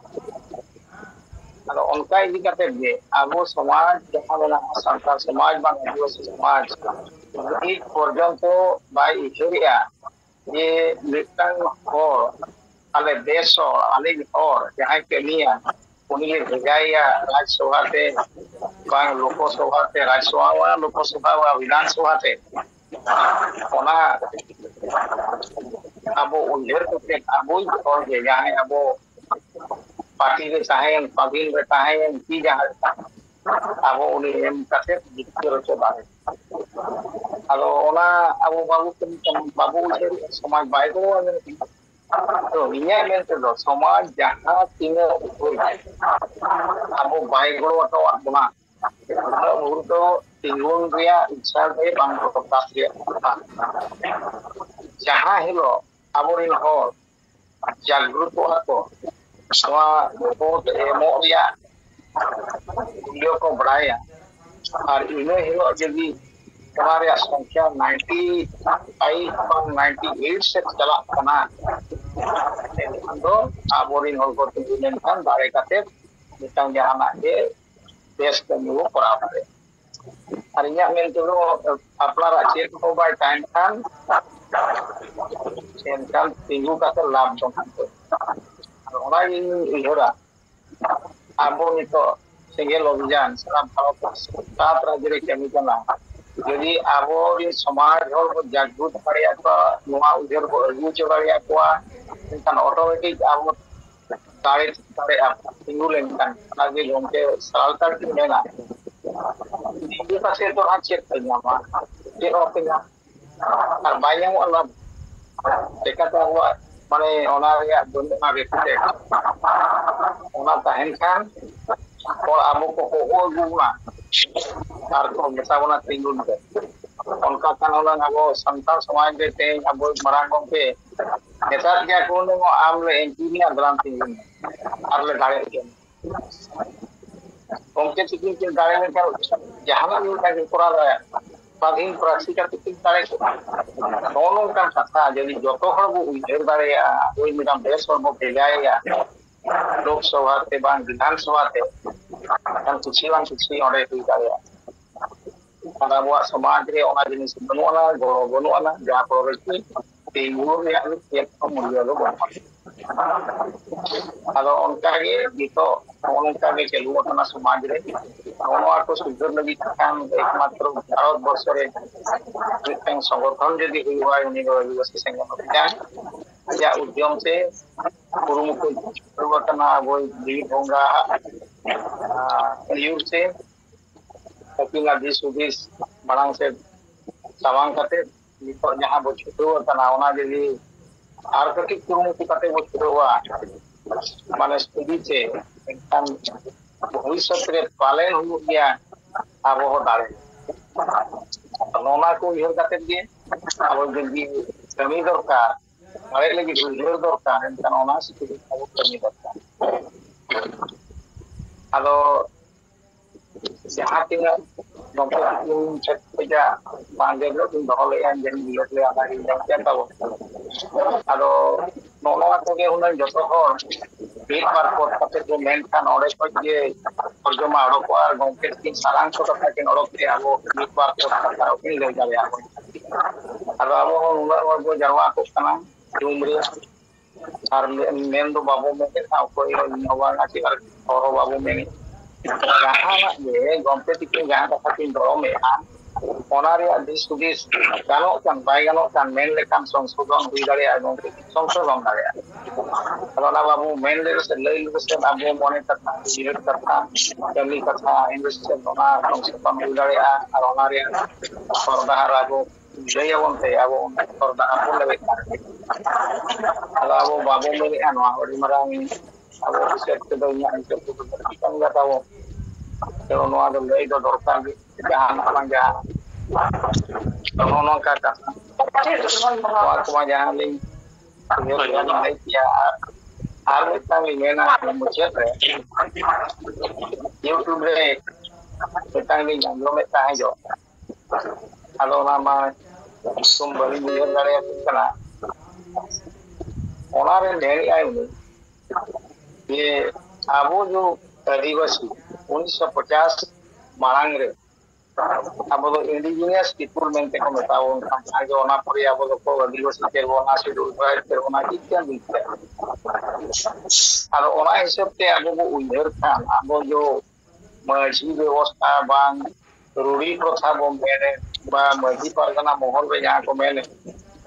ᱟᱫᱚ ᱚᱱᱠᱟ ᱤᱫᱤ ᱠᱟᱛᱮ ᱜᱮ ᱟᱵᱚ ᱥᱚᱢᱟᱡᱽ ᱡᱟᱦᱟᱸ ᱢᱮᱱᱟᱜᱼᱟ, ᱥᱟᱱᱛᱟᱲ ᱥᱚᱢᱟᱡᱽ ᱵᱟᱝ ᱟᱹᱫᱤᱵᱟᱹᱥᱤ ᱥᱚᱢᱟᱡᱽ, ᱱᱤᱛ ᱯᱚᱨᱡᱚᱱᱛᱚ ᱵᱟᱭ ᱩᱭᱦᱟᱹᱨᱮᱜᱼᱟ ᱡᱮ ᱢᱤᱫᱴᱟᱝ ᱦᱚᱲ, ᱟᱞᱮ ᱫᱮᱥ ᱦᱚᱲ, ᱟᱞᱮ ᱦᱚᱲ ᱡᱟᱦᱟᱸᱭ ᱠᱟᱹᱢᱤᱭᱟ, ᱩᱱᱤ ᱞᱮ ᱵᱷᱮᱡᱟᱭᱮᱭᱟ ᱨᱟᱡᱽ ᱥᱚᱵᱷᱟ ᱛᱮ, ᱵᱟᱝ ᱞᱳᱠᱚ ᱥᱚᱵᱷᱟ ᱛᱮ, ᱨᱟᱡᱽ ᱥᱚᱵᱷᱟ ᱵᱟᱝ ᱞᱳᱠᱚ ᱥᱚᱵᱷᱟ ᱵᱟ ᱵᱤᱫᱷᱟᱱ ᱥᱚᱵᱷᱟ ᱛᱮ᱾ ᱚᱱᱟ ᱟᱵᱚ ᱩᱭᱦᱟᱹᱨ ᱠᱟᱛᱮ ᱟᱵᱚᱭᱤᱡ ᱦᱚᱲ ᱜᱮ ᱡᱟᱦᱟᱸᱭ ᱟᱵᱚ ᱯᱟᱨᱴᱤ ᱨᱮ ᱛᱟᱦᱮᱸᱭᱮᱱ, ᱥᱟᱫᱷᱤᱱ ᱨᱮ ᱛᱟᱦᱮᱸᱭᱮᱱ, ᱠᱤ ᱡᱟᱦᱟᱸ ᱨᱮ ᱛᱟᱦᱮᱸᱭᱮᱱ, ᱟᱵᱚ ᱩᱱᱤ ᱮᱢ ᱠᱟᱛᱮ ᱡᱤᱛᱠᱟᱹᱨ ᱦᱚᱪᱚ ᱫᱟᱲᱮ᱾ ᱟᱫᱚ ᱚᱱᱟ ᱟᱵᱚ ᱵᱟᱵᱚ ᱠᱟᱹᱢᱤ ᱠᱟᱱᱟ, ᱵᱟᱵᱚ ᱩᱭᱦᱟᱹᱨᱮᱫᱼᱟ, ᱥᱚᱢᱟᱡᱽ ᱵᱟᱭ ᱜᱚᱲᱚ ᱟᱵᱚᱱ ᱠᱟᱱᱟ᱾ ᱛᱚ ᱤᱧᱟᱹᱜ ᱢᱮᱱ ᱛᱮᱫᱚ ᱥᱚᱢᱟᱡᱽ ᱡᱟᱦᱟᱸ ᱛᱤᱱᱟᱹᱜ ᱩᱛᱟᱹᱨ ᱟᱵᱚ ᱵᱟᱭ ᱜᱚᱲᱚ ᱟᱠᱟᱫ ᱵᱚᱱᱟ, ᱩᱱᱟᱹᱜ ᱵᱷᱳᱨ ᱫᱚ ᱛᱤᱸᱜᱩᱱ ᱨᱮᱭᱟᱜ ᱤᱪᱪᱷᱟ ᱜᱮ ᱵᱟᱝ ᱯᱨᱚᱠᱟᱥ ᱨᱮᱭᱟᱜ ᱠᱟᱛᱷᱟ᱾ ᱡᱟᱦᱟᱸ ᱦᱤᱞᱳᱜ ᱟᱵᱚᱨᱮᱱ ᱦᱚᱲ ᱡᱟᱜᱽᱨᱩᱛᱚᱜᱼᱟ ᱠᱚ, ᱱᱚᱣᱟ ᱵᱷᱳᱴ ᱮᱢᱚᱜ ᱨᱮᱭᱟᱜ ᱢᱩᱞᱞᱚ ᱠᱚ ᱵᱟᱲᱟᱭᱟ, ᱟᱨ ᱤᱱᱟᱹ ᱦᱤᱞᱳᱜ ᱡᱩᱫᱤ ᱚᱱᱟ ᱨᱮᱭᱟᱜ ᱥᱚᱝᱠᱷᱟ ᱱᱟᱭᱤᱱᱴᱤ ᱯᱷᱟᱭᱤᱵᱷ ᱠᱷᱚᱱ ᱱᱟᱭᱤᱱᱴᱤ ᱮᱭᱤᱴ ᱥᱮᱫ ᱪᱟᱞᱟᱜ ᱠᱟᱱᱟ, ᱮᱱᱠᱷᱟᱱ ᱫᱚ ᱟᱵᱚᱨᱮᱱ ᱦᱚᱲ ᱠᱚ ᱛᱤᱸᱜᱩ ᱞᱮᱱᱠᱷᱟᱱ ᱫᱟᱲᱮ ᱠᱟᱛᱮ ᱢᱤᱫᱴᱟᱝ ᱡᱟᱦᱟᱱᱟᱜ ᱜᱮ ᱵᱮᱥ ᱠᱟᱹᱢᱤ ᱵᱚ ᱠᱚᱨᱟᱣ ᱫᱟᱲᱮᱭᱟᱜᱼᱟ᱾ ᱟᱨ ᱤᱧᱟᱹᱜ ᱢᱮᱱ ᱛᱮᱫᱚ ᱟᱯᱱᱟᱨᱟᱜ ᱪᱮᱫ ᱦᱚᱸ ᱵᱟᱭ ᱛᱟᱦᱮᱱ ᱠᱷᱟᱱ, ᱮᱱᱠᱷᱟᱱ ᱛᱤᱸᱜᱩ ᱠᱟᱛᱮ ᱞᱟᱵᱷ ᱫᱚ ᱵᱟᱝ ᱦᱩᱭᱩᱜᱼᱟ᱾ ᱟᱨ ᱚᱱᱟᱜᱤᱧ ᱩᱭᱦᱟᱹᱨᱟ, ᱟᱵᱚ ᱱᱤᱛᱚᱜ ᱥᱮᱸᱜᱮᱞ ᱚᱵᱷᱤᱡᱟᱱ ᱥᱟᱨᱟ ᱵᱷᱟᱨᱚᱛ ᱥᱟᱛ ᱨᱟᱡᱽᱡᱚ ᱨᱮ ᱠᱟᱹᱢᱤ ᱠᱟᱱᱟ᱾ ᱡᱩᱫᱤ ᱟᱵᱚᱨᱮᱱ ᱥᱚᱢᱟᱡᱽ ᱦᱚᱲ ᱵᱚ ᱡᱟᱜᱽᱨᱩᱛ ᱫᱟᱲᱮᱭᱟᱠᱚᱣᱟ, ᱱᱚᱣᱟ ᱩᱭᱦᱟᱹᱨ ᱵᱚ ᱟᱹᱜᱩ ᱦᱚᱪᱚ ᱫᱟᱲᱮᱭᱟᱠᱚᱣᱟ, ᱮᱱᱠᱷᱟᱱ ᱚᱴᱳᱢᱮᱴᱤᱠ ᱟᱵᱚ ᱫᱟᱲᱮ ᱫᱟᱲᱮᱭᱟᱜᱼᱟ᱾ ᱛᱤᱸᱜᱩ ᱞᱮᱱᱠᱷᱟᱱ ᱚᱱᱟᱜᱮ ᱜᱚᱢᱠᱮ ᱥᱟᱱᱛᱟᱲ ᱠᱤᱱ ᱢᱮᱱᱟ, ᱛᱤᱸᱜᱩ ᱠᱟᱛᱮ ᱫᱚ ᱟᱨ ᱪᱮᱫ ᱯᱮ ᱧᱟᱢᱟ? ᱪᱮᱫ ᱦᱚᱸ ᱯᱮ ᱧᱟᱢᱟ᱾ ᱟᱨ ᱵᱟᱭ ᱧᱟᱢᱚᱜᱼᱟ ᱞᱟᱵᱷ᱾ ᱪᱮᱠᱟᱛᱮ ᱟᱵᱚᱣᱟᱜ ᱢᱟᱱᱮ ᱚᱱᱟ ᱨᱮᱭᱟᱜ ᱵᱟᱹᱱᱩᱜᱼᱟ ᱨᱮᱥᱯᱮᱠᱴ᱾ ᱚᱱᱟ ᱛᱟᱦᱮᱱ ᱠᱷᱟᱱ ᱦᱚᱲ ᱟᱵᱚ ᱠᱚ ᱦᱚᱦᱚ ᱟᱹᱜᱩ ᱵᱚᱱᱟ ᱟᱨ ᱠᱚ ᱢᱮᱛᱟ ᱵᱚᱱᱟ ᱛᱤᱸᱜᱩᱱ ᱯᱮ᱾ ᱚᱱᱠᱟ ᱠᱷᱟᱱ ᱦᱩᱱᱟᱹᱝ ᱟᱵᱚ ᱥᱟᱱᱛᱟᱲ ᱥᱚᱢᱟᱡᱽ ᱨᱮ ᱛᱮᱦᱮᱧ ᱟᱵᱚ ᱢᱟᱨᱟᱝ ᱜᱚᱢᱠᱮ ᱢᱮᱛᱟᱫ ᱜᱮᱭᱟ ᱠᱚ, ᱦᱩᱱᱟᱹᱝ ᱟᱢ ᱞᱮ ᱮᱢᱯᱤ ᱢᱮᱭᱟ, ᱫᱮᱞᱟᱢ ᱛᱤᱸᱜᱩᱱ ᱢᱮ ᱟᱨ ᱞᱮ ᱫᱟᱲᱮ ᱦᱚᱪᱚ ᱢᱮᱭᱟ᱾ ᱜᱚᱢᱠᱮ ᱛᱤᱠᱤᱱ ᱠᱤᱱ ᱫᱟᱲᱮ ᱞᱮᱱᱠᱷᱟᱱ ᱡᱟᱦᱟᱱᱟᱜ ᱜᱮ ᱢᱤᱫᱴᱟᱝ ᱠᱤᱱ ᱠᱚᱨᱟᱣ ᱫᱟᱲᱮᱭᱟᱜᱼᱟ᱾ ᱥᱟᱫᱷᱤᱱ ᱯᱨᱟᱨᱛᱷᱤ ᱠᱟᱛᱮ ᱠᱤᱱ ᱫᱟᱲᱮ ᱠᱚᱜᱼᱟ᱾ ᱱᱚᱜᱼᱚ ᱱᱚᱝᱠᱟᱱ ᱠᱟᱛᱷᱟ ᱡᱩᱫᱤ ᱡᱚᱛᱚ ᱦᱚᱲ ᱵᱚ ᱩᱭᱦᱟᱹᱨ ᱫᱟᱲᱮᱭᱟᱜᱼᱟ, ᱦᱳᱭ ᱢᱮᱰᱟᱢ, ᱵᱮᱥ ᱦᱚᱲ ᱵᱚ ᱵᱷᱮᱡᱟᱭᱮᱭᱟ ᱞᱳᱠᱥᱚᱵᱷᱟ ᱛᱮ ᱵᱟᱝ ᱵᱤᱫᱷᱟᱱ ᱥᱚᱵᱷᱟ ᱛᱮ, ᱮᱱᱠᱷᱟᱱ ᱠᱤᱪᱷᱩ ᱵᱟᱝ ᱠᱤᱪᱷᱩ ᱚᱸᱰᱮ ᱦᱩᱭ ᱫᱟᱲᱮᱭᱟᱜᱼᱟ᱾ ᱟᱨ ᱟᱵᱚᱣᱟᱜ ᱥᱚᱢᱟᱡᱽ ᱨᱮ ᱚᱱᱟ ᱡᱤᱱᱤᱥ ᱵᱟᱹᱱᱩᱜ ᱟᱱᱟ, ᱜᱚᱲᱚ ᱵᱟᱹᱱᱩᱜ ᱟᱱᱟ, ᱡᱟᱦᱟᱸ ᱯᱚᱨᱮ ᱠᱤ ᱛᱤᱸᱜᱩ ᱨᱮᱭᱟᱜ ᱫᱚ ᱪᱮᱫ ᱦᱚᱸ ᱢᱩᱞᱞᱚ ᱫᱚ ᱵᱟᱹᱱᱩᱜᱼᱟ᱾ ᱟᱫᱚ ᱚᱱᱠᱟ ᱜᱮ ᱱᱤᱛᱚᱜ ᱱᱚᱜᱼᱚ ᱱᱚᱝᱠᱟ ᱜᱮ ᱪᱟᱹᱞᱩ ᱟᱠᱟᱱᱟ ᱥᱚᱢᱟᱡᱽ ᱨᱮ᱾ ᱱᱚᱜᱼᱚ ᱱᱚᱣᱟ ᱠᱚ ᱥᱩᱫᱷᱟᱹᱨ ᱞᱟᱹᱜᱤᱫ ᱠᱷᱟᱱ ᱮᱠᱢᱟᱛᱨᱚ ᱵᱷᱟᱨᱚᱛ ᱵᱚᱨᱥᱚ ᱨᱮ ᱢᱤᱫᱴᱟᱝ ᱥᱚᱝᱜᱚᱴᱷᱚᱱ ᱡᱩᱫᱤ ᱦᱩᱭᱩᱜᱼᱟ, ᱩᱱᱤ ᱫᱚ ᱟᱹᱫᱤᱵᱟᱹᱥᱤ ᱥᱮᱸᱜᱮᱞ ᱚᱵᱷᱤᱡᱟᱱ ᱟᱡᱟᱜ ᱩᱫᱽᱭᱚᱢ ᱛᱮ ᱠᱩᱨᱩᱢᱩᱴᱩ ᱪᱟᱹᱞᱩ ᱟᱠᱟᱱᱟ᱾ ᱟᱵᱚᱭᱤᱡ ᱡᱤᱣᱤ ᱵᱚᱸᱜᱟ ᱟᱜ, ᱟᱸ, ᱟᱹᱭᱩᱨ ᱛᱮ ᱟᱹᱠᱤᱱᱟᱜ ᱫᱤᱥ ᱦᱩᱫᱤᱥ ᱢᱟᱲᱟᱝ ᱥᱮᱫ ᱥᱟᱢᱟᱝ ᱠᱟᱛᱮ ᱱᱤᱛᱚᱜ ᱡᱟᱦᱟᱸ ᱵᱚ ᱪᱷᱩᱴᱟᱹᱣ ᱟᱠᱟᱱᱟ, ᱚᱱᱟ ᱡᱩᱫᱤ ᱟᱨ ᱠᱟᱹᱴᱤᱡ ᱠᱩᱨᱩᱢᱩᱴᱩ ᱠᱟᱛᱮ ᱵᱚ ᱪᱷᱩᱴᱟᱹᱣᱟ, ᱢᱟᱱᱮ ᱥᱴᱟᱰᱤ ᱛᱮ, ᱮᱱᱠᱷᱟᱱ ᱵᱷᱚᱵᱤᱥᱥᱚᱛ ᱨᱮ ᱯᱟᱞᱮᱱ ᱦᱩᱭᱩᱜ ᱜᱮᱭᱟ, ᱟᱵᱚ ᱦᱚᱸ ᱫᱟᱲᱮ᱾ ᱱᱚᱣᱟ ᱠᱚ ᱩᱭᱦᱟᱹᱨ ᱠᱟᱛᱮ ᱜᱮ ᱟᱵᱚ ᱡᱩᱫᱤ ᱠᱟᱹᱢᱤ ᱫᱚᱨᱠᱟᱨ, ᱫᱟᱲᱮ ᱞᱟᱹᱜᱤᱫ ᱩᱭᱦᱟᱹᱨ ᱫᱚᱨᱠᱟᱨ, ᱮᱱᱠᱷᱟᱱ ᱚᱱᱟ ᱥᱤᱠᱷᱱᱟᱹᱛ ᱟᱵᱚ ᱠᱟᱹᱢᱤ ᱫᱚᱨᱠᱟᱨ᱾ ᱟᱫᱚ ᱡᱟᱦᱟᱸ ᱛᱤᱱᱟᱹᱜ ᱜᱚᱢᱠᱮ ᱛᱤᱠᱤᱱ ᱴᱷᱮᱱ ᱠᱷᱚᱱᱟᱜ ᱵᱟᱝ ᱡᱮ ᱦᱤᱞᱳᱜ ᱵᱤᱱ ᱫᱚᱦᱚ ᱞᱮᱫᱼᱟ, ᱡᱮ ᱩᱭᱦᱟᱹᱨ ᱞᱮᱫᱼᱟ, ᱚᱱᱟ ᱜᱮ ᱧᱮᱞ ᱠᱮᱫ ᱛᱟᱵᱚᱱ᱾ ᱟᱫᱚ ᱱᱚᱜᱼᱚ ᱱᱚᱣᱟ ᱠᱚᱜᱮ ᱦᱩᱱᱟᱹᱝ ᱡᱚᱛᱚ ᱦᱚᱲ ᱢᱤᱫ ᱵᱟᱨ ᱯᱚᱫ ᱠᱟᱛᱮ ᱠᱚ ᱢᱮᱱᱠᱷᱟᱱ, ᱚᱸᱰᱮ ᱠᱷᱚᱱ ᱜᱮ ᱛᱚᱨᱡᱚᱢᱟ ᱚᱰᱚᱠᱚᱜᱼᱟ ᱟᱨ ᱜᱚᱢᱠᱮ ᱛᱤᱠᱤᱱ ᱥᱟᱨᱟᱝᱥᱚ ᱠᱟᱛᱷᱟ ᱠᱤᱱ ᱚᱰᱚᱠ ᱛᱮ ᱟᱵᱚ ᱢᱤᱫ ᱵᱟᱨ ᱯᱚᱫ ᱠᱟᱛᱷᱟ ᱦᱚᱸ ᱠᱤᱱ ᱞᱟᱹᱭ ᱫᱟᱲᱮᱭᱟᱜᱼᱟ ᱵᱚᱱ᱾ ᱟᱫᱚ ᱟᱵᱚ ᱦᱚᱸ ᱩᱱᱟᱹᱜ ᱦᱚᱲ ᱵᱚ ᱡᱟᱨᱣᱟ ᱠᱚᱜ ᱠᱟᱱᱟ ᱡᱩᱢ ᱨᱮ, ᱟᱨ ᱢᱮ-, ᱢᱮᱱ ᱫᱚ ᱵᱟᱵᱚ ᱢᱮᱱᱮᱫᱼᱟ, ᱚᱠᱚᱭ ᱦᱚᱸ ᱤᱧ ᱦᱚᱸ ᱵᱟᱝᱟ ᱪᱮᱫ ᱟᱨ ᱦᱚᱲ ᱦᱚᱸ ᱵᱟᱵᱚ ᱢᱮᱱᱮᱫ᱾ ᱡᱟᱦᱟᱱᱟᱜ ᱜᱮ ᱜᱚᱢᱠᱮ ᱛᱤᱠᱤᱱ ᱡᱟᱦᱟᱸ ᱠᱟᱛᱷᱟ ᱠᱤᱱ ᱫᱚᱨᱚᱢᱮᱫᱼᱟ, ᱚᱱᱟ ᱨᱮᱭᱟᱜ ᱫᱤᱥ ᱦᱩᱫᱤᱥ ᱜᱟᱱᱚᱜ ᱠᱟᱱ ᱵᱟᱭ ᱜᱟᱱᱚᱜ ᱠᱟᱱ ᱢᱮᱱ ᱞᱮᱠᱷᱟᱱ ᱥᱚᱝᱥᱳᱫᱷᱚᱱ ᱦᱩᱭ ᱫᱟᱲᱮᱭᱟᱜᱼᱟ ᱜᱚᱢᱠᱮ, ᱥᱚᱝᱥᱳᱫᱷᱚᱱ ᱫᱟᱲᱮᱭᱟᱜᱼᱟ᱾ ᱟᱫᱚ ᱚᱱᱟ ᱵᱟᱵᱚ ᱢᱮᱱ ᱞᱮᱫ ᱥᱮ ᱞᱟᱹᱭ ᱞᱮᱫ ᱥᱮ ᱟᱵᱚ ᱢᱚᱱᱮ ᱠᱟᱛᱷᱟ, ᱩᱭᱦᱟᱹᱨ ᱠᱟᱛᱷᱟ, ᱠᱟᱹᱢᱤ ᱠᱟᱛᱷᱟ, ᱤᱱᱰᱟᱥᱴᱨᱤ ᱚᱱᱟ ᱥᱚᱝᱥᱳᱫᱷᱚᱱ ᱦᱩᱭ ᱫᱟᱲᱮᱭᱟᱜᱼᱟ᱾ ᱟᱨ ᱚᱱᱟ ᱨᱮᱭᱟᱜ ᱦᱚᱨ ᱰᱟᱦᱟᱨ ᱟᱵᱚ ᱞᱟᱹᱭ ᱟᱵᱚᱱ ᱛᱮ ᱟᱵᱚ ᱚᱱᱟ ᱦᱚᱨ ᱰᱟᱦᱟᱨ ᱵᱚᱱ ᱞᱟᱹᱭᱮᱫ ᱠᱟᱱ᱾ ᱟᱫᱚ ᱟᱵᱚ ᱵᱟᱵᱚ ᱞᱟᱹᱭᱮᱫᱼᱟ, ᱱᱚᱣᱟ ᱟᱹᱰᱤ ᱢᱟᱨᱟᱝ ᱟᱵᱚ ᱦᱤᱥᱟᱹᱵ ᱛᱮᱫᱚ, ᱤᱧᱟᱹᱜ ᱦᱤᱥᱟᱹᱵ ᱛᱮᱫᱚ ᱞᱟᱹᱠᱛᱤ ᱠᱟᱱ ᱜᱮᱭᱟ ᱛᱟᱵᱚ᱾ ᱛᱚ ᱱᱚᱣᱟ ᱫᱚ ᱞᱟᱹᱭ ᱫᱚ ᱫᱚᱨᱠᱟᱨ ᱜᱮ, ᱡᱟᱦᱟᱱᱟᱜ ᱵᱟᱝ ᱡᱟᱦᱟᱱᱟᱜ᱾ ᱛᱚ ᱱᱚᱜᱼᱚ ᱱᱚᱝᱠᱟ ᱠᱟᱛᱷᱟ᱾ ᱱᱚᱣᱟ ᱠᱚᱢᱟ ᱡᱟᱦᱟᱸ ᱞᱤᱧ ᱩᱭᱦᱟᱹᱨ ᱞᱮᱫᱼᱟ ᱞᱤᱧ ᱞᱟᱹᱭ ᱠᱮᱭᱟ᱾ ᱟᱨ, ᱟᱨ ᱢᱤᱫᱴᱟᱝ ᱞᱤᱧ ᱢᱮᱱᱟ ᱢᱩᱪᱟᱹᱫ ᱨᱮ, YouTube ᱨᱮ ᱢᱤᱫᱴᱟᱝ ᱞᱤᱧ ᱟᱸᱡᱚᱢᱮᱫ ᱛᱟᱦᱮᱸ ᱡᱚᱜ, ᱟᱫᱚ ᱚᱱᱟ ᱢᱟ ᱧᱩᱛᱩᱢ ᱵᱟᱹᱞᱤᱧ ᱩᱭᱦᱟᱹᱨ ᱫᱟᱲᱮᱭᱟᱜ ᱠᱟᱱᱟ᱾ ᱚᱱᱟᱨᱮ ᱢᱮᱱᱮᱫᱼᱟᱭ ᱩᱱᱤ ᱡᱮ ᱟᱵᱚ ᱡᱚ ᱟᱹᱫᱤᱵᱟᱹᱥᱤ ᱩᱱᱤᱥᱥᱚ ᱯᱚᱪᱟᱥ ᱢᱟᱲᱟᱝ ᱨᱮ ᱟᱵᱚ ᱫᱚ indigenous people ᱢᱮᱱᱛᱮ ᱠᱚ ᱢᱮᱛᱟ ᱵᱚᱱ ᱠᱟᱱ ᱛᱟᱦᱮᱸ, ᱡᱮ ᱚᱱᱟ ᱯᱚᱨᱮ ᱟᱵᱚ ᱫᱚᱠᱚ ᱟᱹᱫᱤᱵᱟᱹᱥᱤ ᱪᱮᱫ ᱵᱚᱱᱟ, ᱥᱤᱰᱩᱞ ᱴᱨᱟᱭᱤᱵᱽ ᱪᱮᱫ ᱵᱚᱱᱟ, ᱤᱛᱭᱟᱫᱤ ᱤᱛᱭᱟᱫᱤ᱾ ᱟᱫᱚ ᱚᱱᱟ ᱦᱤᱥᱟᱹᱵ ᱛᱮ ᱟᱵᱚ ᱵᱚ ᱩᱭᱦᱟᱹᱨ ᱠᱷᱟᱱ, ᱟᱵᱚ ᱡᱚ ᱢᱟᱹᱡᱷᱤ ᱵᱮᱵᱚᱥᱛᱷᱟ ᱵᱟᱝ ᱨᱩᱲᱤ ᱯᱨᱚᱛᱷᱟ ᱵᱚᱱ ᱢᱮᱱᱮᱫ, ᱵᱟ ᱢᱟᱹᱡᱷᱤ ᱯᱟᱨᱜᱟᱱᱟ ᱢᱚᱦᱚᱞ ᱨᱮ ᱡᱟᱦᱟᱸ ᱠᱚ ᱢᱮᱱᱮᱫ,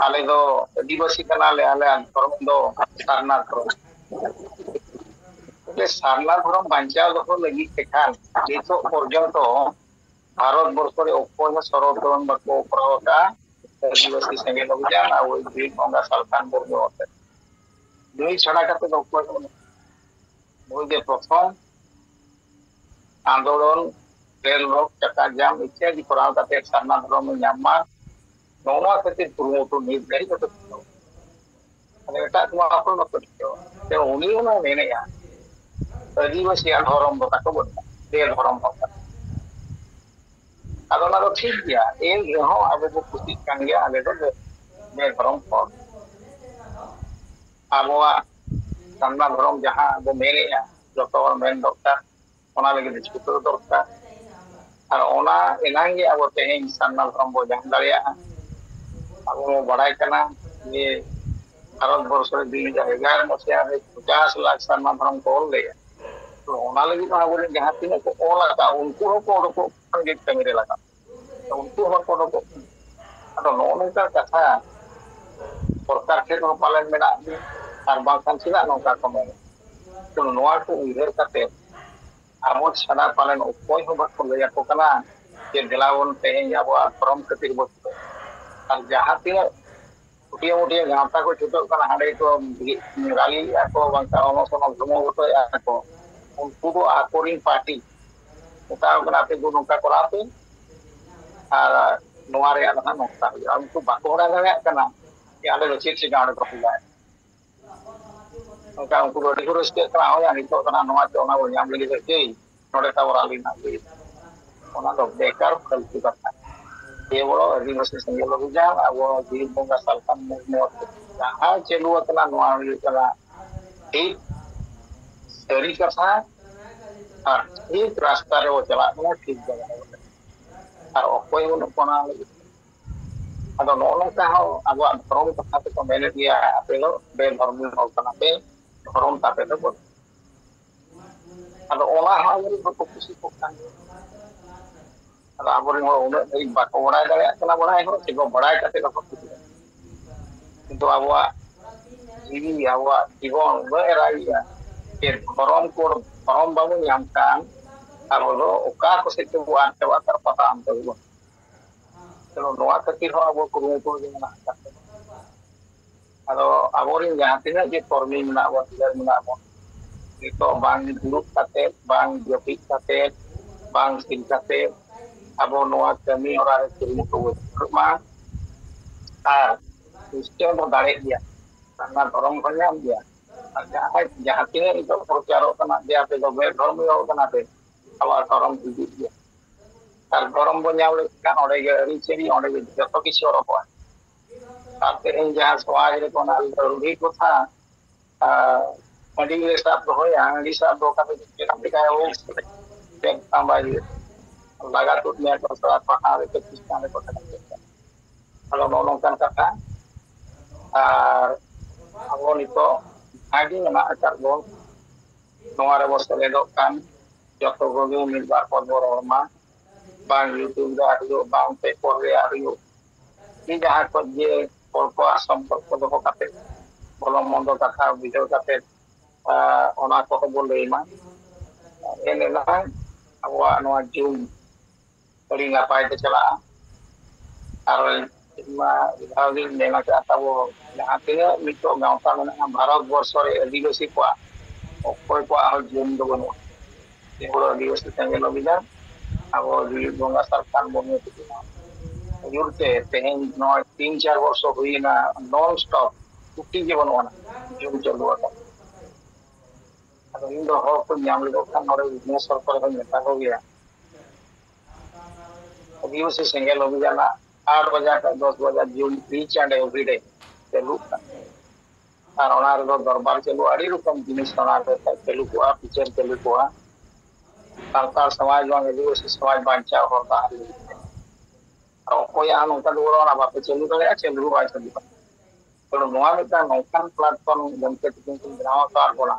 ᱟᱞᱮ ᱫᱚ ᱟᱹᱫᱤᱵᱟᱹᱥᱤ ᱠᱟᱱᱟᱞᱮ, ᱟᱞᱮᱭᱟᱜ ᱫᱷᱚᱨᱚᱢ ᱫᱚ ᱥᱟᱨᱱᱟ ᱫᱷᱚᱨᱚᱢ᱾ ᱛᱚᱵᱮ ᱥᱟᱨᱱᱟ ᱫᱷᱚᱨᱚᱢ ᱵᱟᱧᱪᱟᱣ ᱫᱚᱦᱚ ᱞᱟᱹᱜᱤᱫ ᱛᱮᱠᱷᱟᱱ ᱱᱤᱛᱚᱜ ᱯᱚᱨᱡᱚᱱᱛᱚ ᱵᱷᱟᱨᱚᱛ ᱵᱚᱨᱥᱚ ᱨᱮ ᱚᱠᱚᱭ ᱦᱚᱸ ᱥᱚᱨᱚᱞ ᱛᱮᱵᱚᱱ ᱵᱟᱠᱚ ᱠᱚᱨᱟᱣ ᱟᱠᱟᱫᱼᱟ᱾ ᱟᱹᱫᱤᱵᱟᱹᱥᱤ ᱥᱮᱸᱜᱮᱞ ᱚᱵᱷᱤᱡᱟᱱ, ᱟᱵᱚ ᱵᱤᱨ ᱵᱚᱸᱜᱟ ᱥᱟᱞᱠᱷᱟᱱ ᱢᱩᱨᱢᱩ ᱟᱛᱮ᱾ ᱱᱩᱭ ᱪᱷᱟᱲᱟ ᱠᱟᱛᱮ ᱫᱚ ᱚᱠᱚᱭ ᱦᱚᱸ, ᱱᱩᱭ ᱜᱮ ᱯᱨᱚᱛᱷᱚᱢ ᱟᱱᱫᱳᱞᱚᱱ, ᱨᱮᱞ ᱨᱳᱠ, ᱪᱟᱠᱟ ᱡᱟᱢ ᱤᱛᱭᱟᱫᱤ ᱠᱚᱨᱟᱣ ᱠᱟᱛᱮ ᱥᱟᱨᱱᱟ ᱫᱷᱚᱨᱚᱢ ᱮ ᱧᱟᱢ ᱢᱟ, ᱱᱚᱣᱟ ᱠᱷᱟᱹᱛᱤᱨ ᱠᱩᱨᱩᱢᱩᱴᱩ ᱱᱤᱛ ᱫᱷᱟᱹᱨᱤᱡ ᱵᱟᱠᱚ ᱴᱷᱤᱠᱟᱹᱣᱟ᱾ ᱢᱟᱱᱮ ᱮᱴᱟᱜ ᱠᱚᱢᱟ ᱚᱠᱚᱭ ᱵᱟᱠᱚ ᱴᱷᱤᱠᱟᱹᱣᱟ᱾ ᱛᱚ ᱩᱱᱤ ᱚᱱᱟ ᱢᱮᱱᱮᱜᱼᱟ, ᱟᱹᱫᱤᱵᱟᱹᱥᱤᱭᱟᱜ ᱫᱷᱚᱨᱚᱢ ᱫᱚ ᱛᱟᱠᱚ ᱵᱟᱹᱱᱩᱜᱼᱟ, ᱵᱮ ᱫᱷᱚᱨᱚᱢ ᱦᱚᱲ ᱠᱟᱱᱟ᱾ ᱟᱫᱚ ᱚᱱᱟ ᱫᱚ ᱴᱷᱤᱠ ᱜᱮᱭᱟ, ᱮᱱ ᱨᱮᱦᱚᱸ ᱟᱵᱚ ᱵᱚ ᱠᱩᱥᱤᱜ ᱠᱟᱱ ᱜᱮᱭᱟ, ᱟᱞᱮ ᱫᱚ ᱵᱮ, ᱵᱮ ᱫᱷᱚᱨᱚᱢ ᱦᱚᱲ᱾ ᱟᱵᱚᱣᱟᱜ ᱥᱟᱨᱱᱟ ᱫᱷᱚᱨᱚᱢ ᱡᱟᱦᱟᱸ ᱵᱚ ᱢᱮᱱᱮᱜᱼᱟ, ᱡᱚᱛᱚ ᱦᱚᱲ ᱢᱮᱱ ᱫᱚᱨᱠᱟᱨ, ᱚᱱᱟ ᱞᱟᱹᱜᱤᱫ ᱪᱷᱩᱴᱟᱹᱣ ᱫᱚᱨᱠᱟᱨ᱾ ᱟᱨ ᱚᱱᱟ ᱮᱱᱟᱝ ᱜᱮ ᱟᱵᱚ ᱛᱮᱦᱮᱧ ᱥᱟᱨᱱᱟ ᱫᱷᱚᱨᱚᱢ ᱵᱚ ᱧᱟᱢ ᱫᱟᱲᱮᱭᱟᱜᱼᱟ᱾ ᱟᱵᱚ ᱵᱚ ᱵᱟᱲᱟᱭ ᱠᱟᱱᱟ ᱡᱮ ᱵᱷᱟᱨᱚᱛ ᱵᱚᱨᱥᱚ ᱨᱮ ᱫᱩ ᱦᱟᱡᱟᱨ ᱮᱜᱟᱨᱚ ᱢᱟᱥᱤᱦᱟ ᱨᱮ ᱯᱚᱧᱪᱟᱥ ᱞᱟᱠᱷ ᱥᱟᱨᱱᱟ ᱫᱷᱚᱨᱚᱢ ᱠᱚ ᱚᱞ ᱞᱮᱜᱼᱟ᱾ ᱛᱚ ᱚᱱᱟ ᱞᱟᱹᱜᱤᱫ ᱦᱚᱸ ᱟᱵᱚᱨᱮᱱ ᱡᱟᱦᱟᱸ ᱛᱤᱱᱟᱹᱜ ᱠᱚ ᱚᱞ ᱟᱠᱟᱫ, ᱩᱱᱠᱩ ᱦᱚᱸᱠᱚ ᱚᱰᱚᱠᱚᱜ ᱠᱟᱱ ᱜᱮ ᱠᱟᱹᱢᱤ ᱨᱮ ᱞᱟᱜᱟᱜ᱾ ᱛᱚ ᱩᱱᱠᱩ ᱦᱚᱸ ᱵᱟᱠᱚ ᱚᱰᱚᱠᱚᱜ ᱠᱟᱱᱟ᱾ ᱟᱫᱚ ᱱᱚᱜᱼᱚ ᱱᱚᱝᱠᱟ ᱠᱟᱛᱷᱟ ᱥᱚᱨᱠᱟᱨ ᱴᱷᱮᱱ ᱦᱚᱸ ᱯᱟᱞᱮᱱ ᱢᱮᱱᱟᱜ ᱜᱮ, ᱟᱨ ᱵᱟᱝᱠᱷᱟᱱ ᱪᱮᱫᱟᱜ ᱱᱚᱝᱠᱟ ᱠᱚ ᱢᱮᱱᱟ? ᱛᱚ ᱱᱚᱣᱟ ᱠᱚ ᱩᱭᱦᱟᱹᱨ ᱠᱟᱛᱮ ᱟᱵᱚ ᱪᱷᱟᱲᱟ ᱯᱟᱞᱮᱱ ᱚᱠᱚᱭ ᱦᱚᱸ ᱵᱟᱠᱚ ᱞᱟᱹᱭ ᱟᱠᱚ ᱠᱟᱱᱟ ᱡᱮ ᱫᱮᱞᱟ ᱵᱚᱱ ᱛᱮᱦᱮᱧ ᱟᱵᱚᱣᱟᱜ ᱫᱷᱚᱨᱚᱢ ᱠᱷᱟᱹᱛᱤᱨ ᱵᱚ ᱪᱷᱩᱴᱟᱹᱜᱼᱟ᱾ ᱟᱨ ᱡᱟᱦᱟᱸ ᱛᱤᱱᱟᱹᱜ ᱦᱩᱰᱤᱧ ᱦᱩᱰᱤᱧ ᱜᱟᱶᱛᱟ ᱠᱚ ᱪᱷᱩᱴᱟᱹᱜ ᱠᱟᱱᱟ, ᱦᱟᱸᱰᱮ ᱠᱚ ᱨᱟᱞᱤᱭᱮᱫᱼᱟ ᱠᱚ, ᱵᱟᱝᱠᱷᱟᱱ ᱚᱱᱚᱥᱚᱱ ᱦᱚᱲᱢᱚ ᱜᱚᱛᱚᱭᱮᱫᱼᱟ ᱠᱚ, ᱩᱱᱠᱩ ᱫᱚ ᱟᱠᱚᱨᱮᱱ ᱯᱟᱨᱴᱤ ᱢᱮᱛᱟᱣ ᱠᱟᱱᱟ, ᱟᱯᱮ ᱫᱚ ᱱᱚᱝᱠᱟ ᱠᱚᱨᱟᱣ ᱯᱮ ᱟᱨ ᱱᱚᱣᱟ ᱨᱮᱭᱟᱜ ᱫᱚ ᱦᱟᱸᱜ ᱱᱚᱝᱠᱟ ᱦᱩᱭᱩᱜᱼᱟ᱾ ᱩᱱᱠᱩ ᱵᱟᱠᱚ ᱵᱟᱲᱟᱭ ᱫᱟᱲᱮᱭᱟᱜ ᱠᱟᱱᱟ ᱡᱮ ᱟᱞᱮ ᱫᱚ ᱪᱮᱫ ᱪᱤᱠᱟ ᱚᱸᱰᱮ ᱠᱚ ᱵᱷᱮᱡᱟᱭᱮᱫ᱾ ᱚᱱᱠᱟ ᱩᱱᱠᱩ ᱫᱚ ᱟᱹᱰᱤ ᱠᱚ ᱨᱟᱹᱥᱠᱟᱹᱜ ᱠᱟᱱᱟ, ᱦᱳᱭ, ᱱᱤᱛᱚᱜ ᱫᱚ ᱱᱟᱜ ᱱᱚᱣᱟ ᱪᱮ ᱚᱱᱟ ᱵᱚᱱ ᱧᱟᱢ ᱞᱟᱹᱜᱤᱫ ᱫᱚ ᱪᱮᱫ ᱱᱚᱰᱮ ᱛᱟᱵᱚ ᱨᱟᱞᱤ ᱨᱮᱱᱟᱜ ᱞᱟᱹᱭ᱾ ᱚᱱᱟ ᱫᱚ ᱵᱮᱠᱟᱨ ᱯᱷᱟᱹᱞᱛᱩ ᱠᱟᱛᱷᱟ᱾ ᱡᱮ ᱵᱚᱲᱚ ᱟᱹᱫᱤᱵᱟᱹᱥᱤ ᱥᱮᱸᱜᱮᱞ ᱚᱵᱷᱤᱡᱟᱱ, ᱟᱵᱚ ᱵᱤᱨ ᱵᱚᱸᱜᱟ ᱥᱟᱞᱠᱷᱟᱱ ᱢᱩᱨᱢᱩ ᱡᱟᱦᱟᱸ ᱪᱟᱹᱞᱩ ᱟᱠᱟᱱᱟ, ᱱᱚᱣᱟ ᱦᱩᱭᱩᱜ ᱠᱟᱱᱟ ᱴᱷᱤᱠ ᱥᱟᱹᱨᱤ ᱠᱟᱛᱷᱟ ᱟᱨ ᱴᱷᱤᱠ ᱨᱟᱥᱛᱟ ᱨᱮᱵᱚ ᱪᱟᱞᱟᱜ ᱠᱟᱱᱟ, ᱴᱷᱤᱠ ᱡᱟᱭᱜᱟ ᱨᱮᱵᱚ ᱪᱟᱞᱟᱜ ᱠᱟᱱᱟ᱾ ᱟᱨ ᱚᱠᱚᱭ ᱵᱟᱹᱱᱩᱜ ᱠᱚᱣᱟ ᱚᱱᱟ ᱞᱟᱹᱜᱤᱫ᱾ ᱟᱫᱚ ᱱᱚᱜᱼᱚ ᱱᱚᱝᱠᱟ ᱦᱚᱸ ᱟᱵᱚᱣᱟᱜ ᱫᱷᱚᱨᱚᱢ ᱠᱟᱛᱷᱟ ᱛᱮᱠᱚ ᱢᱮᱱᱮᱫ ᱜᱮᱭᱟ, ᱟᱯᱮ ᱫᱚ ᱵᱮ ᱫᱷᱚᱨᱢᱤ ᱦᱚᱲ ᱠᱟᱱᱟ ᱯᱮ, ᱫᱷᱚᱨᱚᱢ ᱛᱟᱯᱮ ᱫᱚ ᱵᱟᱹᱱᱩᱜ᱾ ᱟᱫᱚ ᱚᱱᱟ ᱦᱚᱸ ᱟᱵᱚᱨᱮᱱ ᱵᱟᱠᱚ ᱠᱩᱥᱤ ᱠᱚᱜ ᱠᱟᱱ ᱜᱮᱭᱟ᱾ ᱟᱫᱚ ᱟᱵᱚᱨᱮᱱ ᱦᱚᱲ ᱩᱱᱟᱹᱜ ᱫᱷᱟᱹᱨᱤᱡ ᱵᱟᱠᱚ ᱵᱟᱲᱟᱭ ᱫᱟᱲᱮᱭᱟᱜ ᱠᱟᱱᱟ, ᱵᱟᱲᱟᱭ ᱦᱚᱸ ᱥᱮᱠᱚ ᱵᱟᱲᱟᱭ ᱠᱟᱛᱮ ᱵᱟᱠᱚ ᱠᱩᱥᱤ ᱫᱟᱲᱮᱭᱟᱜ ᱠᱟᱱᱟ᱾ ᱠᱤᱱᱛᱩ ᱟᱵᱚᱣᱟᱜ ᱡᱤᱣᱤ, ᱟᱵᱚᱣᱟᱜ ᱡᱤᱵᱚᱱ ᱩᱱᱟᱹᱜ ᱮ ᱨᱟᱜᱮᱜᱼᱟ ᱡᱮ ᱫᱷᱚᱨᱚᱢ ᱠᱳᱰ, ᱫᱷᱚᱨᱚᱢ ᱵᱟᱵᱚᱱ ᱧᱟᱢ ᱠᱷᱟᱱ ᱟᱵᱚ ᱫᱚ ᱚᱠᱟ ᱠᱚ ᱥᱮᱫ ᱛᱮᱵᱚ ᱟᱫ ᱪᱟᱵᱟᱜ, ᱛᱟᱨ ᱯᱟᱛᱟ ᱚᱱᱛᱮ ᱜᱮᱵᱚᱱ᱾ ᱛᱚ, ᱱᱚᱣᱟ ᱠᱷᱟᱹᱛᱤᱨ ᱦᱚᱸ ᱟᱵᱚ ᱠᱩᱨᱩᱢᱩᱴᱩ ᱨᱮ ᱢᱮᱱᱟᱜ ᱟᱠᱟᱫ ᱵᱚᱱᱟ᱾ ᱟᱫᱚ ᱟᱵᱚᱨᱮᱱ ᱡᱟᱦᱟᱸ ᱛᱤᱱᱟᱹᱜ ᱜᱮ ᱠᱚᱨᱢᱤ ᱢᱮᱱᱟᱜ ᱵᱚᱱ, ᱞᱤᱰᱟᱨ ᱢᱮᱱᱟᱜ ᱵᱚᱱ, ᱱᱤᱛᱚᱜ ᱵᱟᱝ ᱫᱩᱲᱩᱵ ᱠᱟᱛᱮ, ᱵᱟᱝ ᱡᱟᱹᱯᱤᱫ ᱠᱟᱛᱮ, ᱵᱟᱝ ᱥᱤᱧ ᱠᱟᱛᱮ ᱟᱵᱚ ᱱᱚᱣᱟ ᱠᱟᱹᱢᱤ ᱦᱚᱨᱟ ᱨᱮ ᱠᱩᱨᱩᱢᱩᱴᱩ ᱵᱚᱱ ᱪᱷᱩᱴᱟᱹᱜ ᱢᱟ᱾ ᱟᱨ ᱱᱤᱥᱪᱚᱭ ᱵᱚᱱ ᱫᱟᱲᱮᱜ ᱜᱮᱭᱟ, ᱥᱟᱨᱱᱟ ᱫᱷᱚᱨᱚᱢ ᱵᱚᱱ ᱧᱟᱢ ᱜᱮᱭᱟ᱾ ᱟᱨ ᱡᱟᱦᱟᱸᱭ, ᱡᱟᱦᱟᱸ ᱛᱤᱱᱟᱹᱜ ᱱᱤᱛᱚᱜ ᱯᱨᱚᱪᱟᱨᱚᱜ ᱠᱟᱱᱟ, ᱡᱮ ᱟᱯᱮ ᱫᱚ ᱵᱮ ᱫᱷᱚᱨᱢᱤᱭᱚ ᱠᱟᱱᱟ ᱯᱮ, ᱟᱵᱚᱣᱟᱜ ᱫᱷᱚᱨᱚᱢ ᱦᱤᱡᱩᱜ ᱜᱮᱭᱟ᱾ ᱟᱨ ᱫᱷᱚᱨᱚᱢ ᱵᱚᱱ ᱧᱟᱢ ᱞᱮᱠᱷᱟᱱ ᱚᱸᱰᱮ ᱜᱮ ᱟᱹᱨᱤᱪᱟᱹᱞᱤ, ᱚᱸᱰᱮ ᱜᱮ ᱡᱚᱛᱚ ᱠᱤᱪᱷᱩ ᱚᱰᱚᱠᱚᱜᱼᱟ᱾ ᱟᱨ ᱛᱮᱦᱮᱧ ᱡᱟᱦᱟᱸ ᱥᱚᱢᱟᱡᱽ ᱨᱮ ᱚᱱᱟ ᱨᱩᱲᱦᱤ ᱠᱚᱛᱷᱟ, ᱟᱨ ᱦᱟᱺᱰᱤ ᱞᱮ ᱥᱟᱵ ᱫᱚᱦᱚᱭᱟ, ᱦᱟᱺᱰᱤ ᱥᱟᱵ ᱫᱚᱦᱚ ᱠᱟᱛᱮ ᱪᱮᱫ ᱞᱮᱠᱟ ᱪᱮᱫ ᱛᱟᱢ ᱵᱟᱭ ᱦᱩᱭᱩᱜ, ᱞᱟᱜᱟ ᱛᱩᱫ ᱢᱮᱭᱟ ᱠᱚ, ᱥᱟᱞᱟ ᱯᱟᱲᱦᱟᱣ ᱨᱮ ᱠᱷᱨᱤᱥᱴᱟᱱ ᱨᱮᱠᱚ ᱠᱟᱱᱟ᱾ ᱟᱫᱚ ᱱᱚᱜᱼᱚ ᱱᱚᱝᱠᱟᱱ ᱠᱟᱛᱷᱟ᱾ ᱟᱨ ᱟᱵᱚ ᱱᱤᱛᱚᱜ ᱡᱟᱦᱟᱸ ᱜᱮ ᱢᱮᱱᱟᱜ ᱟᱠᱟᱫ ᱵᱚᱱ, ᱱᱚᱣᱟ ᱨᱮᱵᱚ ᱥᱮᱞᱮᱫᱚᱜ ᱠᱟᱱ, ᱡᱚᱛᱚ ᱠᱚᱜᱮ ᱢᱤᱫ ᱵᱟᱨ ᱯᱚᱫ ᱵᱚ ᱨᱚᱲ ᱢᱟ, ᱵᱟᱝ YouTube ᱨᱮᱭᱟᱜ ᱦᱩᱭᱩᱜ, ᱵᱟᱝ Facebook ᱨᱮᱭᱟᱜ ᱦᱩᱭᱩᱜ, ᱤᱧ ᱡᱟᱦᱟᱸ ᱠᱚ ᱡᱮ ᱦᱚᱲ ᱠᱚᱣᱟᱜ ᱥᱚᱢᱯᱚᱨᱠᱚ ᱫᱚᱦᱚ ᱠᱟᱛᱮ ᱵᱷᱚᱞᱚ ᱢᱚᱱᱫᱚ ᱠᱟᱛᱷᱟ ᱵᱩᱡᱷᱟᱹᱣ ᱠᱟᱛᱮ, ᱟᱸ, ᱚᱱᱟ ᱠᱚᱦᱚᱸ ᱵᱚ ᱞᱟᱹᱭ ᱢᱟ᱾ ᱮᱱ ᱮᱱᱟᱝ ᱟᱵᱚᱣᱟᱜ ᱱᱚᱣᱟ ᱡᱩᱢ ᱟᱹᱰᱤ ᱱᱟᱯᱟᱭ ᱛᱮ ᱪᱟᱞᱟᱜᱼᱟ᱾ ᱟᱨ ᱤᱧ ᱢᱟ ᱢᱤᱫ ᱫᱷᱟᱣ ᱜᱤᱧ ᱢᱮᱱ ᱟᱠᱟᱫᱼᱟ, ᱛᱟᱵᱚ ᱡᱟᱦᱟᱸ ᱛᱤᱱᱟᱹᱜ ᱱᱤᱛᱚᱜ ᱜᱟᱶᱛᱟ ᱢᱮᱱᱟᱜᱼᱟ ᱵᱷᱟᱨᱚᱛ ᱵᱚᱨᱥᱚ ᱨᱮ, ᱟᱹᱫᱤᱵᱟᱹᱥᱤ ᱠᱚᱣᱟᱜ ᱚᱠᱚᱭ ᱠᱚᱣᱟᱜ ᱦᱚᱸ ᱡᱩᱢ ᱫᱚ ᱵᱟᱹᱱᱩᱜᱼᱟ᱾ ᱛᱤᱨᱤᱯᱩᱨᱟ ᱟᱹᱫᱤᱵᱟᱹᱥᱤ ᱥᱮᱸᱜᱮᱞ ᱚᱵᱷᱤᱡᱟᱱ, ᱟᱵᱚ ᱡᱤᱣᱤ ᱵᱚᱸᱜᱟ ᱥᱟᱞᱠᱷᱟᱱ ᱢᱩᱨᱢᱩ ᱛᱟᱹᱠᱤᱱᱟᱜ ᱟᱹᱭᱩᱨ ᱛᱮ ᱛᱮᱦᱮᱧ ᱱᱚᱜᱼᱚᱭ ᱛᱤᱱ ᱪᱟᱨ ᱵᱚᱨᱥᱚ ᱦᱩᱭᱮᱱᱟ, ᱱᱚᱱ ᱥᱴᱚᱯ, ᱪᱷᱩᱴᱤ ᱜᱮ ᱵᱟᱹᱱᱩᱜ ᱟᱱᱟ, ᱡᱩᱢ ᱪᱟᱹᱞᱩ ᱟᱠᱟᱱᱟ᱾ ᱟᱫᱚ ᱤᱧ ᱫᱚ ᱦᱚᱲ ᱠᱚ ᱧᱟᱢ ᱞᱮᱠᱚ ᱠᱷᱟᱱ ᱱᱚᱰᱮ ᱵᱷᱩᱵᱽᱱᱮᱥᱚᱨ ᱠᱚᱨᱮ ᱦᱚᱸᱧ ᱢᱮᱛᱟ ᱠᱚᱜᱮᱭᱟ, ᱟᱹᱫᱤᱵᱟᱹᱥᱤ ᱥᱮᱸᱜᱮᱞ ᱚᱵᱷᱤᱡᱟᱱᱟᱜ ᱟᱴ ᱵᱟᱡᱟ ᱠᱷᱚᱱ ᱫᱚᱥ ᱵᱟᱡᱟ zoom each and every day ᱪᱟᱹᱞᱩᱜ ᱠᱟᱱᱟ᱾ ᱟᱨ ᱚᱱᱟ ᱨᱮᱫᱚ ᱫᱚᱨᱵᱟᱨ ᱪᱟᱹᱞᱩ, ᱟᱹᱰᱤ ᱨᱚᱠᱚᱢ ᱡᱤᱱᱤᱥ ᱚᱱᱟ ᱨᱮ ᱪᱟᱹᱞᱩ ᱠᱚᱜᱼᱟ, ᱵᱤᱪᱟᱹᱨ ᱪᱟᱹᱞᱩ ᱠᱚᱜᱼᱟ᱾ ᱥᱟᱱᱛᱟᱲ ᱥᱚᱢᱟᱡᱽ ᱵᱟᱝ ᱟᱹᱫᱤᱵᱟᱹᱥᱤ ᱥᱚᱢᱟᱡᱽ ᱵᱟᱧᱪᱟᱣ ᱦᱚᱨ ᱰᱟᱦᱟᱨ ᱞᱟᱹᱜᱤᱫ ᱛᱮ᱾ ᱟᱨ ᱚᱠᱚᱭᱟᱜ ᱦᱚᱸ ᱱᱚᱝᱠᱟ ᱫᱚ ᱵᱟᱹᱱᱩᱜᱼᱟ, ᱵᱟᱯᱮ ᱪᱟᱹᱞᱩ ᱫᱟᱲᱮᱭᱟᱜᱼᱟ, ᱪᱟᱹᱞᱩ ᱦᱚᱸ ᱵᱟᱭ ᱪᱟᱹᱞᱩᱜᱼᱟ᱾ ᱛᱚ ᱱᱚᱣᱟ ᱢᱤᱫᱴᱟᱝ ᱱᱚᱝᱠᱟᱱ platform ᱜᱚᱢᱠᱮ ᱛᱟᱹᱠᱤᱱ ᱠᱤᱱ ᱵᱮᱱᱟᱣ ᱟᱠᱟᱫ ᱵᱚᱱᱟ,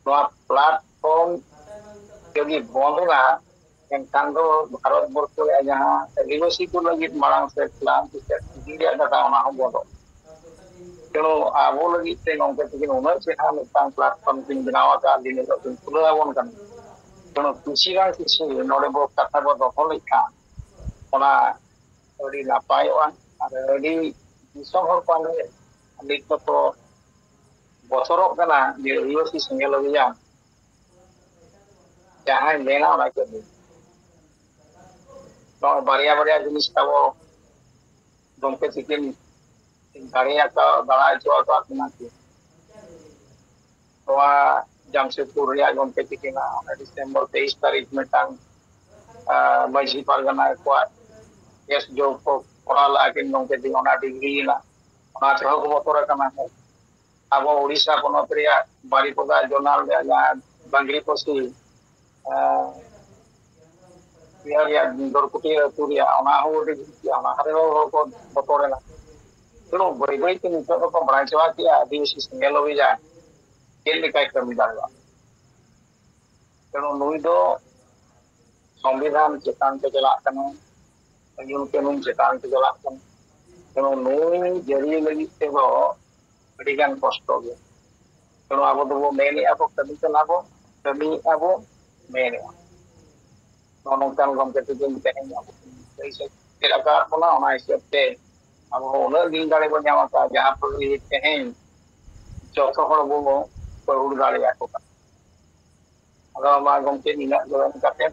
ᱱᱚᱣᱟ platform ᱡᱩᱫᱤ ᱵᱚᱱᱫ ᱮᱱᱟ, ᱮᱱᱠᱷᱟᱱ ᱫᱚ ᱵᱷᱟᱨᱚᱛ ᱵᱚᱨᱥᱚ ᱨᱮᱭᱟᱜ ᱡᱟᱦᱟᱸ ᱟᱹᱫᱤᱵᱟᱹᱥᱤ ᱠᱚ ᱞᱟᱹᱜᱤᱫ ᱢᱟᱲᱟᱝ ᱥᱮᱫ plan ᱥᱮ ᱪᱮᱫ ᱤᱫᱤ ᱨᱮᱭᱟᱜ ᱠᱟᱛᱷᱟ, ᱚᱱᱟ ᱦᱚᱸ ᱵᱚᱱᱫᱚᱜ᱾ ᱛᱮᱱᱩ ᱟᱵᱚ ᱞᱟᱹᱜᱤᱫ ᱛᱮ ᱜᱚᱢᱠᱮ ᱛᱟᱹᱠᱤᱱ ᱩᱱᱟᱹᱜ ᱪᱮᱦᱨᱟ ᱢᱤᱫᱴᱟᱝ platform ᱠᱤᱱ ᱵᱮᱱᱟᱣ ᱟᱠᱟᱫ, ᱫᱤᱱ ᱦᱤᱞᱳᱜ ᱠᱤᱱ ᱠᱷᱩᱞᱟᱹᱣ ᱟᱵᱚᱱ ᱠᱟᱱᱟ᱾ ᱠᱳᱱᱳ ᱠᱤᱪᱷᱤ ᱵᱟᱝ ᱠᱤᱪᱷᱤ ᱱᱚᱰᱮ ᱵᱚ ᱠᱟᱛᱷᱟ ᱵᱚ ᱫᱚᱦᱚ ᱞᱮᱠᱷᱟᱱ ᱚᱱᱟ ᱟᱹᱰᱤ ᱱᱟᱯᱟᱭᱚᱜᱼᱟ᱾ ᱟᱨ ᱟᱹᱰᱤ ᱫᱤᱥᱚᱢ ᱦᱚᱲ ᱠᱚ ᱟᱞᱮ ᱱᱤᱛ ᱫᱚᱠᱚ ᱵᱚᱛᱚᱨᱚᱜ ᱠᱟᱱᱟ ᱡᱮ ᱟᱹᱫᱤᱵᱟᱹᱥᱤ ᱥᱮᱸᱜᱮᱞ ᱚᱵᱷᱤᱡᱟᱱ ᱡᱟᱦᱟᱸᱭ ᱢᱮᱱᱟ ᱚᱱᱟ ᱠᱟᱹᱢᱤ᱾ ᱱᱚᱜᱼᱚᱭ ᱵᱟᱨᱭᱟ ᱵᱟᱨᱭᱟ ᱡᱤᱱᱤᱥ ᱛᱟᱵᱚ ᱜᱚᱢᱠᱮ ᱛᱤᱠᱤᱱ ᱫᱟᱲᱮᱭᱟᱠᱟᱫ ᱫᱟᱲᱟ ᱦᱚᱪᱚ ᱟᱠᱟᱫ ᱵᱚᱱᱟ ᱠᱤᱱ᱾ ᱱᱚᱣᱟ ᱡᱟᱢᱥᱮᱫᱽᱯᱩᱨ ᱨᱮᱭᱟᱜ ᱜᱚᱢᱠᱮ ᱛᱤᱠᱤᱱᱟᱜ ᱚᱱᱟ ᱰᱤᱥᱮᱢᱵᱚᱨ ᱛᱮᱭᱤᱥ ᱛᱟᱹᱨᱤᱠᱷ ᱢᱤᱫᱴᱟᱝ ᱟᱨ ᱢᱟᱹᱡᱷᱤ ᱯᱟᱨᱜᱟᱱᱟ ᱠᱚᱣᱟᱜ ᱠᱮᱥ ᱡᱚ ᱠᱚ ᱠᱚᱨᱟᱣ ᱞᱮᱫᱼᱟ ᱠᱤᱱ ᱜᱚᱢᱠᱮ ᱛᱤᱠᱤᱱ, ᱚᱱᱟ ᱰᱤᱜᱽᱨᱤ ᱨᱮᱱᱟᱜ, ᱚᱱᱟ ᱛᱮᱦᱚᱸ ᱠᱚ ᱵᱚᱛᱚᱨ ᱟᱠᱟᱱᱟ᱾ ᱟᱵᱚ ᱩᱲᱤᱥᱥᱟ ᱯᱚᱱᱚᱛ ᱨᱮᱭᱟᱜ ᱵᱟᱨᱤᱯᱚᱫᱟ ᱡᱳᱱᱟᱞ ᱨᱮᱭᱟᱜ ᱡᱟᱦᱟᱸ ᱵᱟᱝᱜᱽᱨᱤ ᱯᱚᱥᱤ ᱤᱭᱟᱹ ᱨᱮᱭᱟᱜ ᱫᱚᱨᱠᱩᱴᱤᱭᱟᱹ ᱟᱹᱛᱩ ᱨᱮᱭᱟᱜ ᱚᱱᱟ ᱦᱚᱸ ᱟᱹᱰᱤ ᱡᱷᱩᱸᱠ ᱜᱮᱭᱟ, ᱚᱱᱟ ᱨᱮᱦᱚᱸ ᱦᱚᱲ ᱠᱚ ᱵᱚᱛᱚᱨ ᱮᱱᱟ᱾ ᱛᱮᱱᱩ ᱵᱟᱹᱭ ᱵᱟᱹᱭ ᱛᱮ ᱱᱤᱛᱚᱜ ᱫᱚᱠᱚ ᱵᱟᱲᱟᱭ ᱪᱟᱵᱟ ᱠᱮᱫᱼᱟ ᱟᱹᱫᱤᱵᱟᱹᱥᱤ ᱥᱮᱸᱜᱮᱞ ᱚᱵᱷᱤᱡᱟᱱ ᱪᱮᱫ ᱞᱮᱠᱟᱭ ᱠᱟᱹᱢᱤ ᱫᱟᱲᱮᱭᱟᱜᱼᱟ᱾ ᱛᱮᱱᱩ ᱱᱩᱭ ᱫᱚ ᱥᱚᱝᱵᱤᱫᱷᱟᱱ ᱪᱮᱛᱟᱱ ᱛᱮ ᱪᱟᱞᱟᱜ ᱠᱟᱱᱟ, ᱟᱹᱭᱩᱨ ᱠᱟᱹᱱᱩᱱ ᱪᱮᱛᱟᱱ ᱛᱮ ᱪᱟᱞᱟᱜ ᱠᱟᱱᱟ᱾ ᱛᱮᱱᱩ ᱱᱩᱭ ᱡᱟᱹᱨᱤ ᱞᱟᱹᱜᱤᱫ ᱛᱮᱫᱚ ᱟᱹᱰᱤ ᱜᱟᱱ ᱠᱚᱥᱴᱚ ᱜᱮ᱾ ᱛᱮᱱᱩ ᱟᱵᱚ ᱫᱚᱵᱚ ᱢᱮᱱᱮᱫᱼᱟ ᱵᱚ ᱠᱟᱹᱢᱤ ᱠᱟᱱᱟ ᱵᱚ, ᱠᱟᱹᱢᱤᱭᱮᱫᱼᱟ ᱵᱚ, ᱢᱮᱱᱮᱫᱼᱟ᱾ ᱱᱚᱜᱼᱚ ᱱᱚᱝᱠᱟᱱ ᱜᱚᱢᱠᱮ ᱛᱤᱠᱤᱱ ᱛᱮᱦᱮᱧ ᱟᱵᱚ ᱞᱟᱹᱭ ᱥᱮ ᱪᱮᱫ ᱟᱠᱟᱫ ᱵᱚᱱᱟ, ᱚᱱᱟ ᱦᱤᱥᱟᱹᱵ ᱛᱮ ᱟᱵᱚ ᱦᱚᱸ ᱩᱱᱟᱹᱜ ᱫᱤᱱ ᱫᱟᱲᱮ ᱵᱚᱱ ᱧᱟᱢ ᱟᱠᱟᱫᱼᱟ, ᱡᱟᱦᱟᱸ ᱯᱟᱹᱣᱲᱤ ᱛᱮᱦᱮᱧ ᱡᱚᱛᱚ ᱦᱚᱲ ᱵᱚ ᱯᱟᱹᱦᱩᱲ ᱫᱟᱲᱮᱭᱟᱠᱚ ᱠᱟᱱᱟ᱾ ᱟᱫᱚ ᱢᱟ ᱜᱚᱢᱠᱮ, ᱱᱤᱱᱟᱹᱜ ᱜᱮ ᱢᱮᱱ ᱠᱟᱛᱮ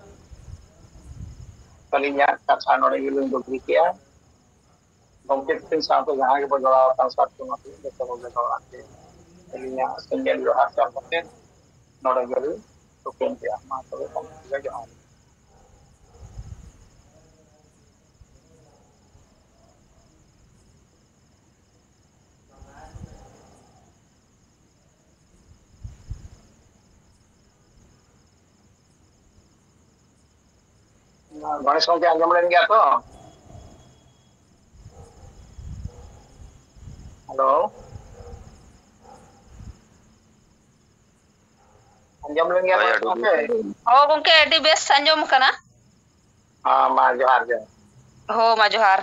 ᱟᱹᱞᱤᱧᱟᱜ ᱠᱟᱛᱷᱟ ᱱᱚᱰᱮ ᱜᱮᱞᱤᱧ ᱰᱩᱵᱽᱞᱤ ᱠᱮᱜᱼᱟ᱾ ᱜᱚᱢᱠᱮ ᱛᱤᱠᱤᱱ ᱥᱟᱶᱛᱮ ᱡᱟᱦᱟᱸ ᱜᱮᱵᱚ ᱡᱚᱲᱟᱣ ᱟᱠᱟᱱ ᱥᱟᱨ ᱠᱚ ᱡᱚᱛᱚ ᱠᱚᱜᱮ ᱡᱚᱲᱟᱣ ᱠᱟᱛᱮ ᱟᱹᱞᱤᱧᱟᱜ ᱥᱮᱸᱜᱮᱞ ᱡᱚᱦᱟᱨ ᱪᱟᱞ ᱠᱟᱛᱮ ᱱᱚᱰᱮ ᱜᱮᱞᱤᱧ ᱛᱷᱩᱠᱟᱹᱢ ᱠᱮᱜᱼᱟ᱾ ᱢᱟ ᱛᱚᱵᱮ ᱜᱚᱢᱠᱮ ᱡᱚᱦᱟᱨ᱾ ᱜᱚᱬᱮᱥ ᱜᱚᱢᱠᱮ ᱟᱸᱡᱚᱢ ᱞᱮᱱ ᱜᱮᱭᱟ ᱛᱚ? ᱦᱮᱞᱳ, ᱟᱸᱡᱚᱢ ᱞᱮᱱ ᱜᱮᱭᱟ ᱦᱳᱭ, ᱜᱚᱬᱮᱥ ᱟᱹᱰᱤ ᱜᱚᱢᱠᱮ? ᱵᱮᱥ ᱟᱸᱡᱚᱢ᱾ ᱦᱚᱸ ᱜᱚᱢᱠᱮ, ᱟᱹᱰᱤ ᱵᱮᱥ ᱟᱸᱡᱚᱢ ᱠᱟᱱᱟ᱾ ᱦᱚᱸ, ᱢᱟ ᱡᱚᱦᱟᱨ ᱜᱮ᱾ ᱦᱚᱸ, ᱢᱟ ᱡᱚᱦᱟᱨ᱾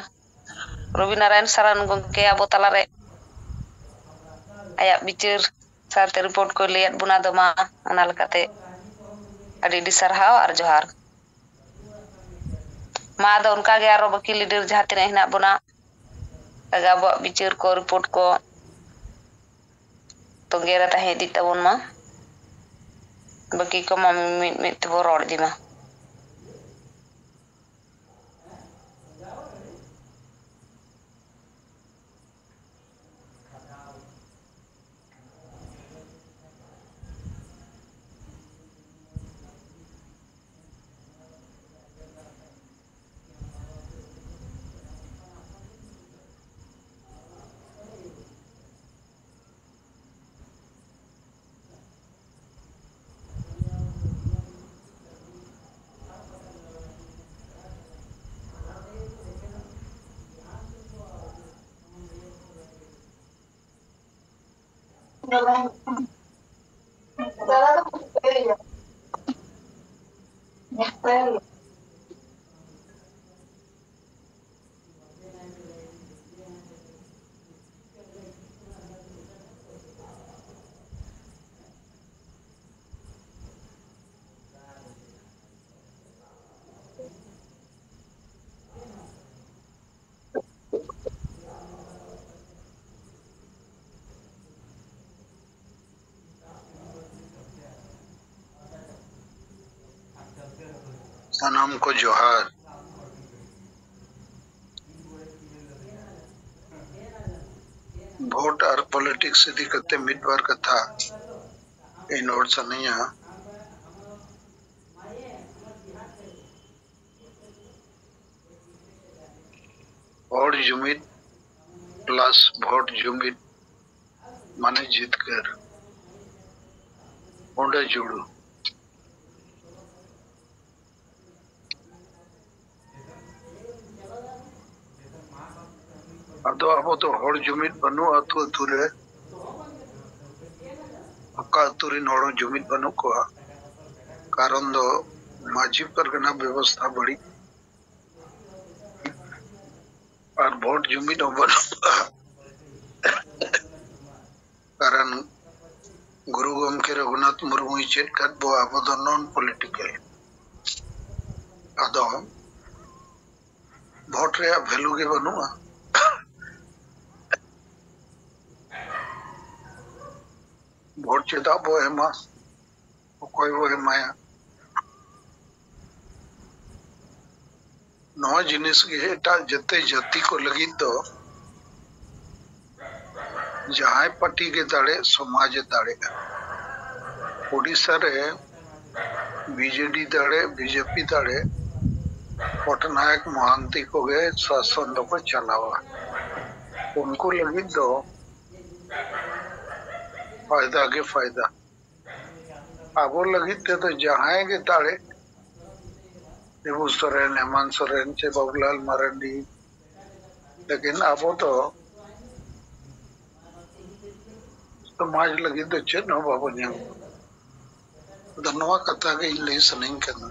ᱨᱚᱵᱤ ᱱᱟᱨᱟᱭᱚᱱ ᱥᱟᱨᱟᱱ ᱜᱚᱢᱠᱮ ᱟᱵᱚ ᱛᱟᱞᱟᱨᱮ ᱟᱭᱟᱜ ᱵᱤᱪᱟᱹᱨ ᱥᱟᱶᱛᱮ ᱨᱤᱯᱳᱨᱴ ᱠᱚᱭ ᱞᱟᱹᱭᱟᱫ ᱵᱚᱱᱟ᱾ ᱟᱫᱚ ᱢᱟ ᱚᱱᱟ ᱞᱮᱠᱟᱛᱮ ᱟᱹᱰᱤ ᱟᱹᱰᱤ ᱥᱟᱨᱦᱟᱣ ᱟᱨ ᱡᱚᱦᱟᱨ᱾ ᱢᱟ ᱟᱫᱚ ᱚᱱᱠᱟ ᱜᱮ ᱟᱨᱚ ᱵᱟᱹᱠᱤ ᱞᱤᱰᱟᱨ ᱡᱟᱦᱟᱸ ᱛᱤᱱᱟᱹᱜ ᱦᱮᱱᱟᱜ ᱵᱚᱱᱟ, ᱟᱵᱚᱣᱟᱜ ᱵᱤᱪᱟᱹᱨ ᱠᱚ, ᱨᱤᱯᱳᱨᱴ ᱠᱚ ᱛᱚᱸᱜᱮ ᱨᱮ ᱛᱟᱦᱮᱸ ᱤᱫᱤᱜ ᱛᱟᱵᱚᱱ ᱢᱟ᱾ ᱵᱟᱹᱠᱤ ᱠᱚᱢᱟ ᱢᱤᱫ ᱢᱤᱫ ᱛᱮᱵᱚ ᱨᱚᱲ ᱤᱫᱤ ᱢᱟ᱾ ᱥᱟᱱᱟᱢ ᱠᱚ ᱡᱚᱦᱟᱨ᱾ ᱵᱷᱳᱴ ᱟᱨ ᱯᱚᱞᱤᱴᱤᱠᱥ ᱤᱫᱤ ᱠᱟᱛᱮ ᱢᱤᱫ ᱵᱟᱨ ᱠᱟᱛᱷᱟ ᱤᱧ ᱨᱚᱲ ᱥᱟᱱᱟᱧᱟ᱾ ᱦᱚᱲ ᱡᱩᱢᱤᱫ ᱯᱞᱟᱥ ᱵᱷᱳᱴ ᱡᱩᱢᱤᱫ ᱢᱟᱱᱮ ᱡᱤᱛᱠᱟᱹᱨ᱾ ᱚᱸᱰᱮ ᱡᱩᱲᱩ᱾ ᱟᱫᱚ ᱟᱵᱚ ᱫᱚ ᱦᱚᱲ ᱡᱩᱢᱤᱫ ᱵᱟᱹᱱᱩᱜᱼᱟ ᱟᱹᱛᱩ ᱟᱹᱛᱩ ᱨᱮ᱾ ᱚᱠᱟ ᱟᱹᱛᱩ ᱨᱮᱱ ᱦᱚᱲ ᱦᱚᱸ ᱡᱩᱢᱤᱫ ᱵᱟᱹᱱᱩᱜ ᱠᱚᱣᱟ᱾ ᱠᱟᱨᱚᱱ ᱫᱚ ᱢᱟᱹᱡᱷᱤ ᱯᱟᱨᱜᱟᱱᱟ ᱵᱮᱵᱚᱥᱛᱷᱟ ᱵᱟᱹᱲᱤᱡ᱾ ᱟᱨ ᱵᱷᱳᱴ ᱡᱩᱢᱤᱫ ᱦᱚᱸ ᱵᱟᱹᱱᱩᱜᱼᱟ᱾ ᱠᱟᱨᱚᱱ ᱜᱩᱨᱩ ᱜᱚᱢᱠᱮ ᱨᱚᱜᱷᱩᱱᱟᱛᱷ ᱢᱩᱨᱢᱩᱭ ᱪᱮᱫ ᱠᱟᱫ ᱵᱚ, ᱟᱵᱚ ᱫᱚ ᱱᱚᱱ ᱯᱚᱞᱤᱴᱤᱠᱟᱞ᱾ ᱟᱫᱚ ᱵᱷᱳᱴ ᱨᱮᱭᱟᱜ ᱵᱷᱮᱞᱩ ᱜᱮ ᱵᱟᱹᱱᱩᱜᱼᱟ᱾ ᱵᱷᱳᱴ ᱪᱮᱫᱟᱜ ᱵᱚ ᱮᱢᱟ? ᱚᱠᱚᱭ ᱵᱚ ᱮᱢᱟᱭᱟ? ᱱᱚᱣᱟ ᱡᱤᱱᱤᱥ ᱜᱮ ᱮᱴᱟᱜ ᱡᱟᱹᱛᱤ ᱡᱟᱹᱛᱤ ᱠᱚ ᱞᱟᱹᱜᱤᱫ ᱫᱚ ᱡᱟᱦᱟᱸᱭ ᱯᱟᱨᱴᱤ ᱜᱮ ᱫᱟᱲᱮᱜ, ᱥᱚᱢᱟᱡᱽ ᱮ ᱫᱟᱲᱮᱜᱼᱟ᱾ ᱳᱰᱤᱥᱟ ᱨᱮ ᱵᱤᱡᱮᱰᱤ ᱫᱟᱲᱮ, ᱵᱤᱡᱮᱯᱤ ᱫᱟᱲᱮ, ᱯᱚᱴᱱᱟᱭᱮᱠ ᱢᱚᱦᱟᱱᱛᱤ ᱠᱚᱜᱮ ᱥᱟᱥᱚᱱ ᱫᱚᱠᱚ ᱪᱟᱞᱟᱣᱟ᱾ ᱩᱱᱠᱩ ᱞᱟᱹᱜᱤᱫ ᱫᱚ ᱯᱷᱟᱭᱫᱟ ᱜᱮ ᱯᱷᱟᱭᱫᱟ᱾ ᱟᱵᱚ ᱞᱟᱹᱜᱤᱫ ᱛᱮᱫᱚ ᱡᱟᱦᱟᱸᱭ ᱜᱮ ᱫᱟᱲᱮ, ᱫᱮᱵᱩ ᱥᱚᱨᱮᱱ, ᱦᱮᱢᱟᱱᱛ ᱥᱚᱨᱮᱱ ᱪᱮ ᱵᱟᱵᱩᱞᱟᱞ ᱢᱟᱨᱟᱱᱰᱤ, ᱞᱮᱠᱤᱱ ᱟᱵᱚ ᱫᱚ ᱥᱚᱢᱟᱡᱽ ᱞᱟᱹᱜᱤᱫ ᱫᱚ ᱪᱮᱫ ᱦᱚᱸ ᱵᱟᱵᱚ ᱧᱟᱢᱟ᱾ ᱟᱫᱚ ᱱᱚᱣᱟ ᱠᱟᱛᱷᱟ ᱜᱮ ᱤᱧ ᱞᱟᱹᱭ ᱥᱟᱱᱟᱧ ᱠᱟᱱᱟ,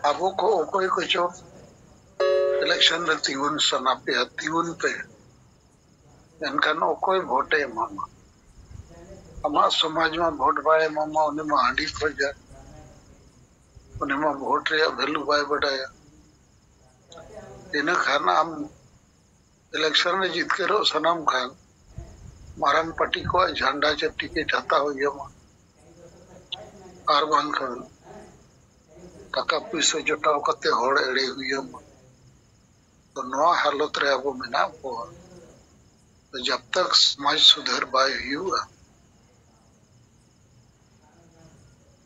ᱟᱵᱚ ᱠᱚ ᱚᱠᱚᱭ ᱠᱚᱪᱚ ᱤᱞᱮᱠᱥᱚᱱ ᱨᱮ ᱛᱤᱸᱜᱩᱱ ᱥᱟᱱᱟ ᱯᱮᱭᱟ, ᱛᱤᱸᱜᱩᱱ ᱯᱮ, ᱮᱱᱠᱷᱟᱱ ᱚᱠᱚᱭ ᱵᱷᱳᱴᱮ ᱮᱢᱟᱢᱟ? ᱟᱢᱟᱜ ᱥᱚᱢᱟᱡᱽ ᱢᱟ ᱵᱷᱳᱴ ᱵᱟᱭ ᱮᱢᱟᱢᱟ, ᱩᱱᱤ ᱢᱟ ᱦᱟᱺᱰᱤ ᱠᱷᱚᱡᱟ, ᱩᱱᱤ ᱢᱟ ᱵᱷᱳᱴ ᱨᱮᱭᱟᱜ ᱵᱷᱮᱞᱩ ᱵᱟᱭ ᱵᱟᱰᱟᱭᱟ᱾ ᱤᱱᱟᱹ ᱠᱷᱟᱱ ᱟᱢ ᱤᱞᱮᱠᱥᱚᱱ ᱨᱮ ᱡᱤᱛᱠᱟᱹᱨᱚᱜ ᱥᱟᱱᱟᱢ ᱠᱷᱟᱱ ᱢᱟᱨᱟᱝ ᱯᱟᱨᱴᱤ ᱠᱚᱣᱟᱜ ᱡᱷᱟᱱᱰᱟ ᱪᱮ ᱴᱤᱠᱤᱴ ᱦᱟᱛᱟᱣ ᱦᱩᱭ ᱟᱢᱟ, ᱟᱨ ᱵᱟᱝᱠᱷᱟᱱ ᱴᱟᱠᱟ ᱯᱩᱭᱥᱟᱹ ᱡᱚᱴᱟᱣ ᱠᱟᱛᱮ ᱦᱚᱲ ᱮᱲᱮ ᱦᱩᱭ ᱟᱢᱟ᱾ ᱛᱚ ᱱᱚᱣᱟ ᱦᱟᱞᱚᱛ ᱨᱮ ᱟᱵᱚ ᱢᱮᱱᱟᱜ ᱵᱚᱣᱟ᱾ ᱛᱚ ᱡᱟᱵ ᱛᱟᱠ ᱥᱚᱢᱟᱡᱽ ᱥᱩᱫᱷᱟᱹᱨ ᱵᱟᱭ ᱦᱩᱭᱩᱜᱼᱟ,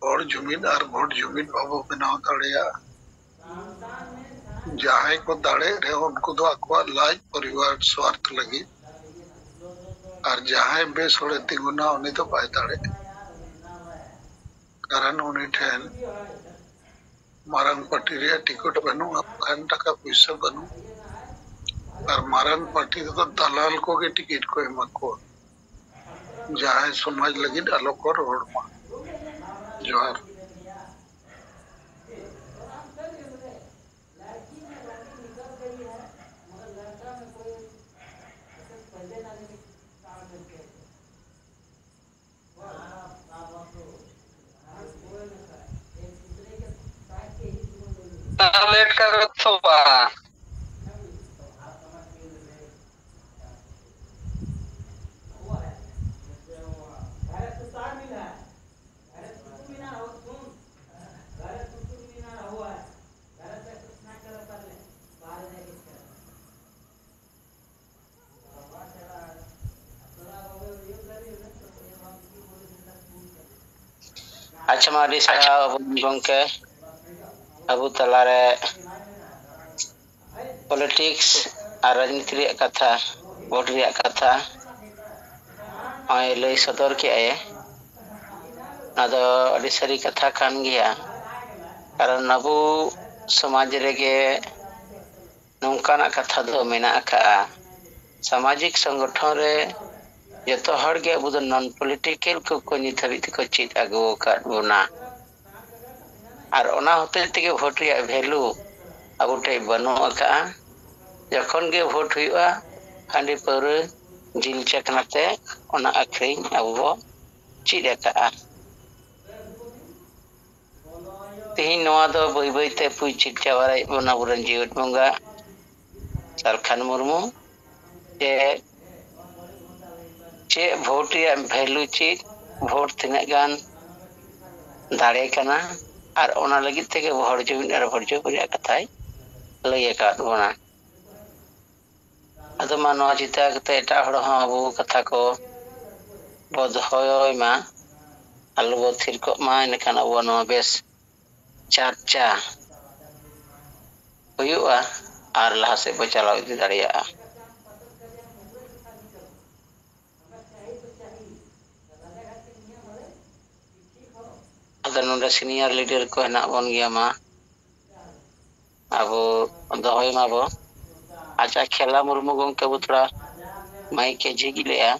ᱦᱚᱲ ᱡᱩᱢᱤᱫ ᱟᱨ ᱵᱷᱳᱴ ᱡᱩᱢᱤᱫ ᱵᱟᱵᱚ ᱵᱮᱱᱟᱣ ᱫᱟᱲᱮᱭᱟᱜᱼᱟ, ᱡᱟᱦᱟᱸᱭ ᱠᱚ ᱫᱟᱲᱮᱜ ᱨᱮᱦᱚᱸ ᱩᱱᱠᱩ ᱫᱚ ᱟᱠᱚᱣᱟᱜ ᱞᱟᱡ ᱯᱚᱨᱤᱵᱟᱨ ᱥᱣᱟᱨᱛᱷ ᱞᱟᱹᱜᱤᱫ, ᱟᱨ ᱡᱟᱦᱟᱸᱭ ᱵᱮᱥ ᱦᱚᱲᱮ ᱛᱤᱸᱜᱩᱱᱟ ᱩᱱᱤ ᱫᱚ ᱵᱟᱭ ᱫᱟᱲᱮᱜᱼᱟ᱾ ᱠᱟᱨᱚᱱ ᱩᱱᱤ ᱴᱷᱮᱱ ᱢᱟᱨᱟᱝ ᱯᱟᱨᱴᱤ ᱨᱮᱭᱟᱜ ᱴᱤᱠᱤᱴ ᱵᱟᱹᱱᱩᱜᱼᱟ, ᱵᱟᱠᱷᱟᱱ ᱴᱟᱠᱟ ᱯᱩᱭᱥᱟᱹ ᱵᱟᱹᱱᱩᱜ, ᱟᱨ ᱢᱟᱨᱟᱝ ᱯᱟᱨᱴᱤ ᱨᱮᱫᱚ ᱫᱟᱞᱟᱞ ᱠᱚᱜᱮ ᱴᱤᱠᱤᱴ ᱠᱚ ᱮᱢᱟ ᱠᱚᱣᱟ, ᱡᱟᱦᱟᱸᱭ ᱥᱚᱢᱟᱡᱽ ᱞᱟᱹᱜᱤᱫ ᱟᱞᱚ ᱠᱚ ᱨᱚᱲ ᱢᱟ᱾ ᱡᱚᱦᱟᱨ᱾ ᱞᱮᱴ ᱠᱟᱜ ᱛᱚ ᱵᱟ᱾ ᱟᱪᱪᱷᱟ, ᱢᱟ ᱟᱹᱰᱤ ᱥᱟᱨᱦᱟᱣ ᱟᱵᱚ ᱜᱚᱢᱠᱮ, ᱟᱵᱚ ᱛᱟᱞᱟᱨᱮ ᱯᱚᱞᱤᱴᱤᱠᱥ ᱟᱨ ᱨᱟᱡᱽᱱᱤᱛᱤ ᱨᱮᱭᱟᱜ ᱠᱟᱛᱷᱟ, ᱵᱷᱳᱴ ᱨᱮᱭᱟᱜ ᱠᱟᱛᱷᱟ ᱱᱚᱜᱼᱚᱭ ᱞᱟᱹᱭ ᱥᱚᱫᱚᱨ ᱠᱮᱜᱼᱟᱭ᱾ ᱚᱱᱟ ᱫᱚ ᱟᱹᱰᱤ ᱥᱟᱹᱨᱤ ᱠᱟᱛᱷᱟ ᱠᱟᱱ ᱜᱮᱭᱟ, ᱠᱟᱨᱚᱱ ᱟᱵᱚ ᱥᱚᱢᱟᱡᱽ ᱨᱮᱜᱮ ᱱᱚᱝᱠᱟᱱᱟᱜ ᱠᱟᱛᱷᱟ ᱫᱚ ᱢᱮᱱᱟᱜ ᱟᱠᱟᱜᱼᱟ᱾ ᱥᱟᱢᱟᱡᱤᱠ ᱥᱚᱝᱜᱚᱴᱷᱚᱱ ᱨᱮ ᱡᱚᱛᱚ ᱦᱚᱲ ᱜᱮ ᱟᱵᱚ ᱫᱚ ᱱᱚᱱ ᱯᱚᱞᱤᱴᱤᱠᱮᱞ ᱠᱚᱠᱚ ᱱᱤᱛ ᱦᱟᱹᱵᱤᱡ ᱛᱮᱠᱚ ᱪᱮᱫ ᱟᱹᱜᱩ ᱟᱠᱟᱫ ᱵᱚᱱᱟ᱾ ᱟᱨ ᱚᱱᱟ ᱦᱚᱛᱮᱡ ᱛᱮᱜᱮ ᱵᱷᱳᱴ ᱨᱮᱭᱟᱜ ᱵᱷᱮᱞᱩ ᱟᱵᱚ ᱴᱷᱮᱡ ᱵᱟᱹᱱᱩᱜ ᱟᱠᱟᱜᱼᱟ᱾ ᱡᱚᱠᱷᱚᱱ ᱜᱮ ᱵᱷᱳᱴ ᱦᱩᱭᱩᱜᱼᱟ, ᱦᱟᱺᱰᱤ ᱯᱟᱹᱣᱨᱟᱹ ᱡᱤᱞ ᱪᱟᱠᱷᱱᱟ ᱛᱮ ᱚᱱᱟ ᱟᱹᱠᱷᱨᱤᱧ ᱟᱵᱚ ᱵᱚ ᱪᱮᱫ ᱟᱠᱟᱜᱼᱟ᱾ ᱛᱮᱦᱮᱧ ᱱᱚᱣᱟ ᱫᱚ ᱵᱟᱹᱭ ᱵᱟᱹᱭ ᱛᱮ ᱯᱩᱡ ᱪᱮᱫ ᱪᱟᱵᱟᱭᱮᱫ ᱵᱚᱱᱟ ᱟᱵᱚᱨᱮᱱ ᱡᱤᱣᱮᱫ ᱵᱚᱸᱜᱟ ᱥᱟᱞᱠᱷᱟᱱ ᱢᱩᱨᱢᱩ, ᱡᱮ ᱪᱮᱫ ᱵᱷᱳᱴ ᱨᱮᱭᱟᱜ ᱵᱷᱮᱞᱩ, ᱪᱮᱫ ᱵᱷᱳᱴ ᱛᱤᱱᱟᱹᱜ ᱜᱟᱱ ᱫᱟᱲᱮ ᱠᱟᱱᱟ, ᱟᱨ ᱚᱱᱟ ᱞᱟᱹᱜᱤᱫ ᱛᱮᱜᱮ ᱦᱚᱲ ᱡᱩᱢᱤᱫ ᱟᱨ ᱵᱷᱳᱴ ᱡᱩᱢᱤᱫ ᱨᱮᱭᱟᱜ ᱠᱟᱛᱷᱟᱭ ᱞᱟᱹᱭ ᱟᱠᱟᱫ ᱵᱚᱱᱟ᱾ ᱟᱫᱚ ᱢᱟ ᱱᱚᱣᱟ ᱪᱤᱱᱛᱟᱹ ᱠᱟᱛᱮ ᱮᱴᱟᱜ ᱦᱚᱲ ᱦᱚᱸ ᱟᱵᱚ ᱠᱟᱛᱷᱟ ᱠᱚ ᱵᱚ ᱫᱚᱦᱚᱭ ᱢᱟ, ᱟᱞᱚ ᱵᱚ ᱛᱷᱤᱨ ᱠᱚᱜ ᱢᱟ, ᱤᱱᱟᱹᱠᱷᱟᱱ ᱟᱵᱚᱣᱟᱜ ᱱᱚᱣᱟ ᱵᱮᱥ ᱪᱟᱨᱪᱟ ᱦᱩᱭᱩᱜᱼᱟ ᱟᱨ ᱞᱟᱦᱟ ᱥᱮᱫ ᱵᱚ ᱪᱟᱞᱟᱣ ᱤᱫᱤ ᱫᱟᱲᱮᱭᱟᱜᱼᱟ᱾ ᱟᱫᱚ ᱱᱚᱰᱮ ᱥᱤᱱᱤᱭᱟᱨ ᱞᱤᱰᱟᱨ ᱠᱚ ᱦᱮᱱᱟᱜ ᱵᱚᱱ ᱜᱮᱭᱟ, ᱢᱟ ᱟᱵᱚ ᱫᱚᱦᱚᱭ ᱢᱟᱵᱚ᱾ ᱟᱪᱪᱷᱟ, ᱠᱷᱮᱞᱟ ᱢᱩᱨᱢᱩ ᱜᱚᱢᱠᱮ, ᱟᱵᱚ ᱛᱷᱚᱲᱟ ᱢᱟᱭᱤᱠ ᱮ ᱡᱷᱤᱡ ᱞᱮᱜᱼᱟ,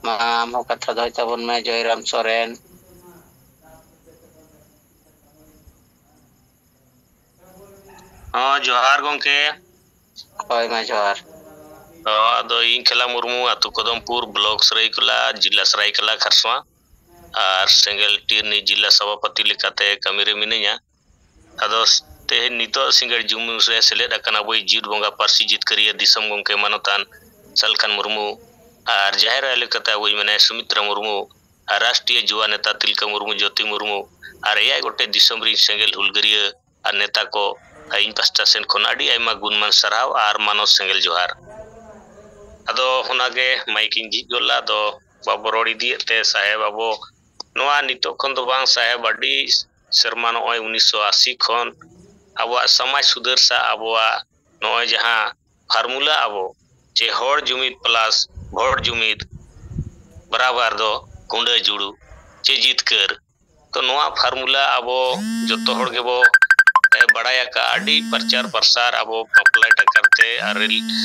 ᱢᱟ ᱟᱢ ᱦᱚᱸ ᱠᱟᱛᱷᱟ ᱫᱚᱦᱚᱭ ᱛᱟᱵᱚᱱ ᱢᱮ, ᱡᱚᱭᱨᱟᱢ ᱥᱚᱨᱮᱱ᱾ ᱦᱚᱸ, ᱡᱚᱦᱟᱨ ᱜᱚᱢᱠᱮ᱾ ᱦᱳᱭ, ᱢᱟ ᱡᱚᱦᱟᱨ᱾ ᱦᱚᱸ, ᱟᱫᱚ ᱤᱧ ᱠᱷᱮᱞᱟ ᱢᱩᱨᱢᱩ, ᱟᱹᱛᱩ ᱠᱚᱫᱚᱢᱯᱩᱨ, ᱵᱞᱚᱠ ᱥᱟᱹᱨᱟᱹᱭᱠᱮᱞᱟ, ᱡᱤᱞᱟ ᱥᱟᱹᱨᱟᱹᱭᱠᱮᱞᱟ ᱠᱷᱟᱨᱥᱚᱶᱟ ᱟᱨ ᱥᱮᱸᱜᱮᱞ ᱴᱤᱨ ᱨᱤᱱᱤᱡ ᱡᱤᱞᱟ ᱥᱚᱵᱷᱟᱯᱚᱛᱤ ᱞᱮᱠᱟᱛᱮ ᱠᱟᱹᱢᱤ ᱨᱮ ᱢᱤᱱᱟᱹᱧᱟ᱾ ᱟᱫᱚ ᱛᱮᱦᱮᱧ ᱱᱤᱛᱚᱜ ᱥᱤᱸᱜᱟᱹᱲ ᱡᱩᱢᱤ ᱨᱮ ᱥᱮᱞᱮᱫ ᱟᱠᱟᱱ ᱟᱵᱚᱭᱤᱡ ᱡᱤᱣᱤᱫ ᱵᱚᱸᱜᱟ ᱯᱟᱹᱨᱥᱤ ᱡᱤᱛᱠᱟᱹᱨᱤᱭᱟᱹ ᱫᱤᱥᱚᱢ ᱜᱚᱢᱠᱮ ᱢᱟᱱᱚᱛᱟᱱ ᱥᱟᱞᱠᱷᱟᱱ ᱢᱩᱨᱢᱩ ᱟᱨ ᱡᱟᱦᱮᱨ ᱟᱭᱳ ᱞᱮᱠᱟᱛᱮ ᱟᱵᱚᱭᱤᱡ ᱢᱮᱱᱟᱭᱟ ᱥᱩᱢᱤᱛᱨᱟ ᱢᱩᱨᱢᱩ ᱟᱨ ᱨᱟᱥᱴᱨᱤᱭᱚ ᱡᱩᱣᱟ ᱱᱮᱛᱟ ᱛᱤᱞᱠᱟᱹ ᱢᱩᱨᱢᱩ, ᱡᱳᱛᱤ ᱢᱩᱨᱢᱩ ᱟᱨ ᱮᱭᱟᱭ ᱜᱚᱴᱮᱡ ᱫᱤᱥᱚᱢ ᱨᱤᱱ ᱥᱮᱸᱜᱮᱞ ᱦᱩᱞᱜᱟᱹᱨᱤᱭᱟᱹ ᱟᱨ ᱱᱮᱛᱟ ᱠᱚ ᱤᱧ ᱯᱟᱥᱴᱟ ᱥᱮᱱ ᱠᱷᱚᱱ ᱟᱹᱰᱤ ᱟᱭᱢᱟ ᱜᱩᱱᱢᱟᱱ ᱥᱟᱨᱦᱟᱣ ᱟᱨ ᱢᱟᱱᱚᱛ ᱥᱮᱸᱜᱮᱞ ᱡᱚᱦᱟᱨ᱾ ᱟᱫᱚ ᱚᱱᱟᱜᱮ ᱢᱟᱭᱤᱠ ᱤᱧ ᱡᱷᱤᱡ ᱜᱚᱫ ᱞᱮᱫᱟ᱾ ᱟᱫᱚ ᱵᱟᱵᱚ ᱨᱚᱲ ᱤᱫᱤᱭᱮᱫ ᱛᱮ ᱥᱟᱦᱮᱵ, ᱟᱵᱚ ᱱᱚᱣᱟ ᱱᱤᱛᱚᱜ ᱠᱷᱚᱱ ᱫᱚ ᱵᱟᱝ ᱥᱟᱦᱮᱵ, ᱟᱹᱰᱤ ᱥᱮᱨᱢᱟ ᱱᱚᱜᱼᱚᱭ ᱩᱱᱤᱥᱥᱚ ᱟᱥᱤ ᱠᱷᱚᱱ ᱟᱵᱚᱣᱟᱜ ᱥᱚᱢᱟᱡᱽ ᱥᱩᱫᱷᱟᱹᱨ ᱥᱟᱶ ᱟᱵᱚᱣᱟᱜ ᱱᱚᱜᱼᱚᱭ ᱡᱟᱦᱟᱸ ᱯᱷᱟᱨᱢᱩᱞᱟ ᱟᱵᱚ ᱡᱮ ᱦᱚᱲ ᱡᱩᱢᱤᱫ plus ᱵᱷᱳᱴ ᱡᱩᱢᱤᱫ ᱵᱟᱨᱟᱵᱟᱨ ᱫᱚ ᱦᱩᱰᱟᱹ ᱡᱩᱲᱩ ᱪᱮ ᱡᱤᱛᱠᱟᱹᱨ᱾ ᱛᱚ ᱱᱚᱣᱟ ᱯᱷᱟᱨᱢᱩᱞᱟ ᱟᱵᱚ ᱡᱚᱛᱚ ᱦᱚᱲ ᱜᱮᱵᱚ ᱮ, ᱵᱟᱲᱟᱭ ᱟᱠᱟᱫᱼᱟ᱾ ᱟᱹᱰᱤ ᱯᱨᱚᱪᱟᱨ ᱯᱨᱚᱥᱟᱨ ᱟᱵᱚ ᱯᱟᱯᱞᱟᱭ ᱴᱟᱠᱟᱨ ᱛᱮ ᱟᱨ ᱨᱮᱞ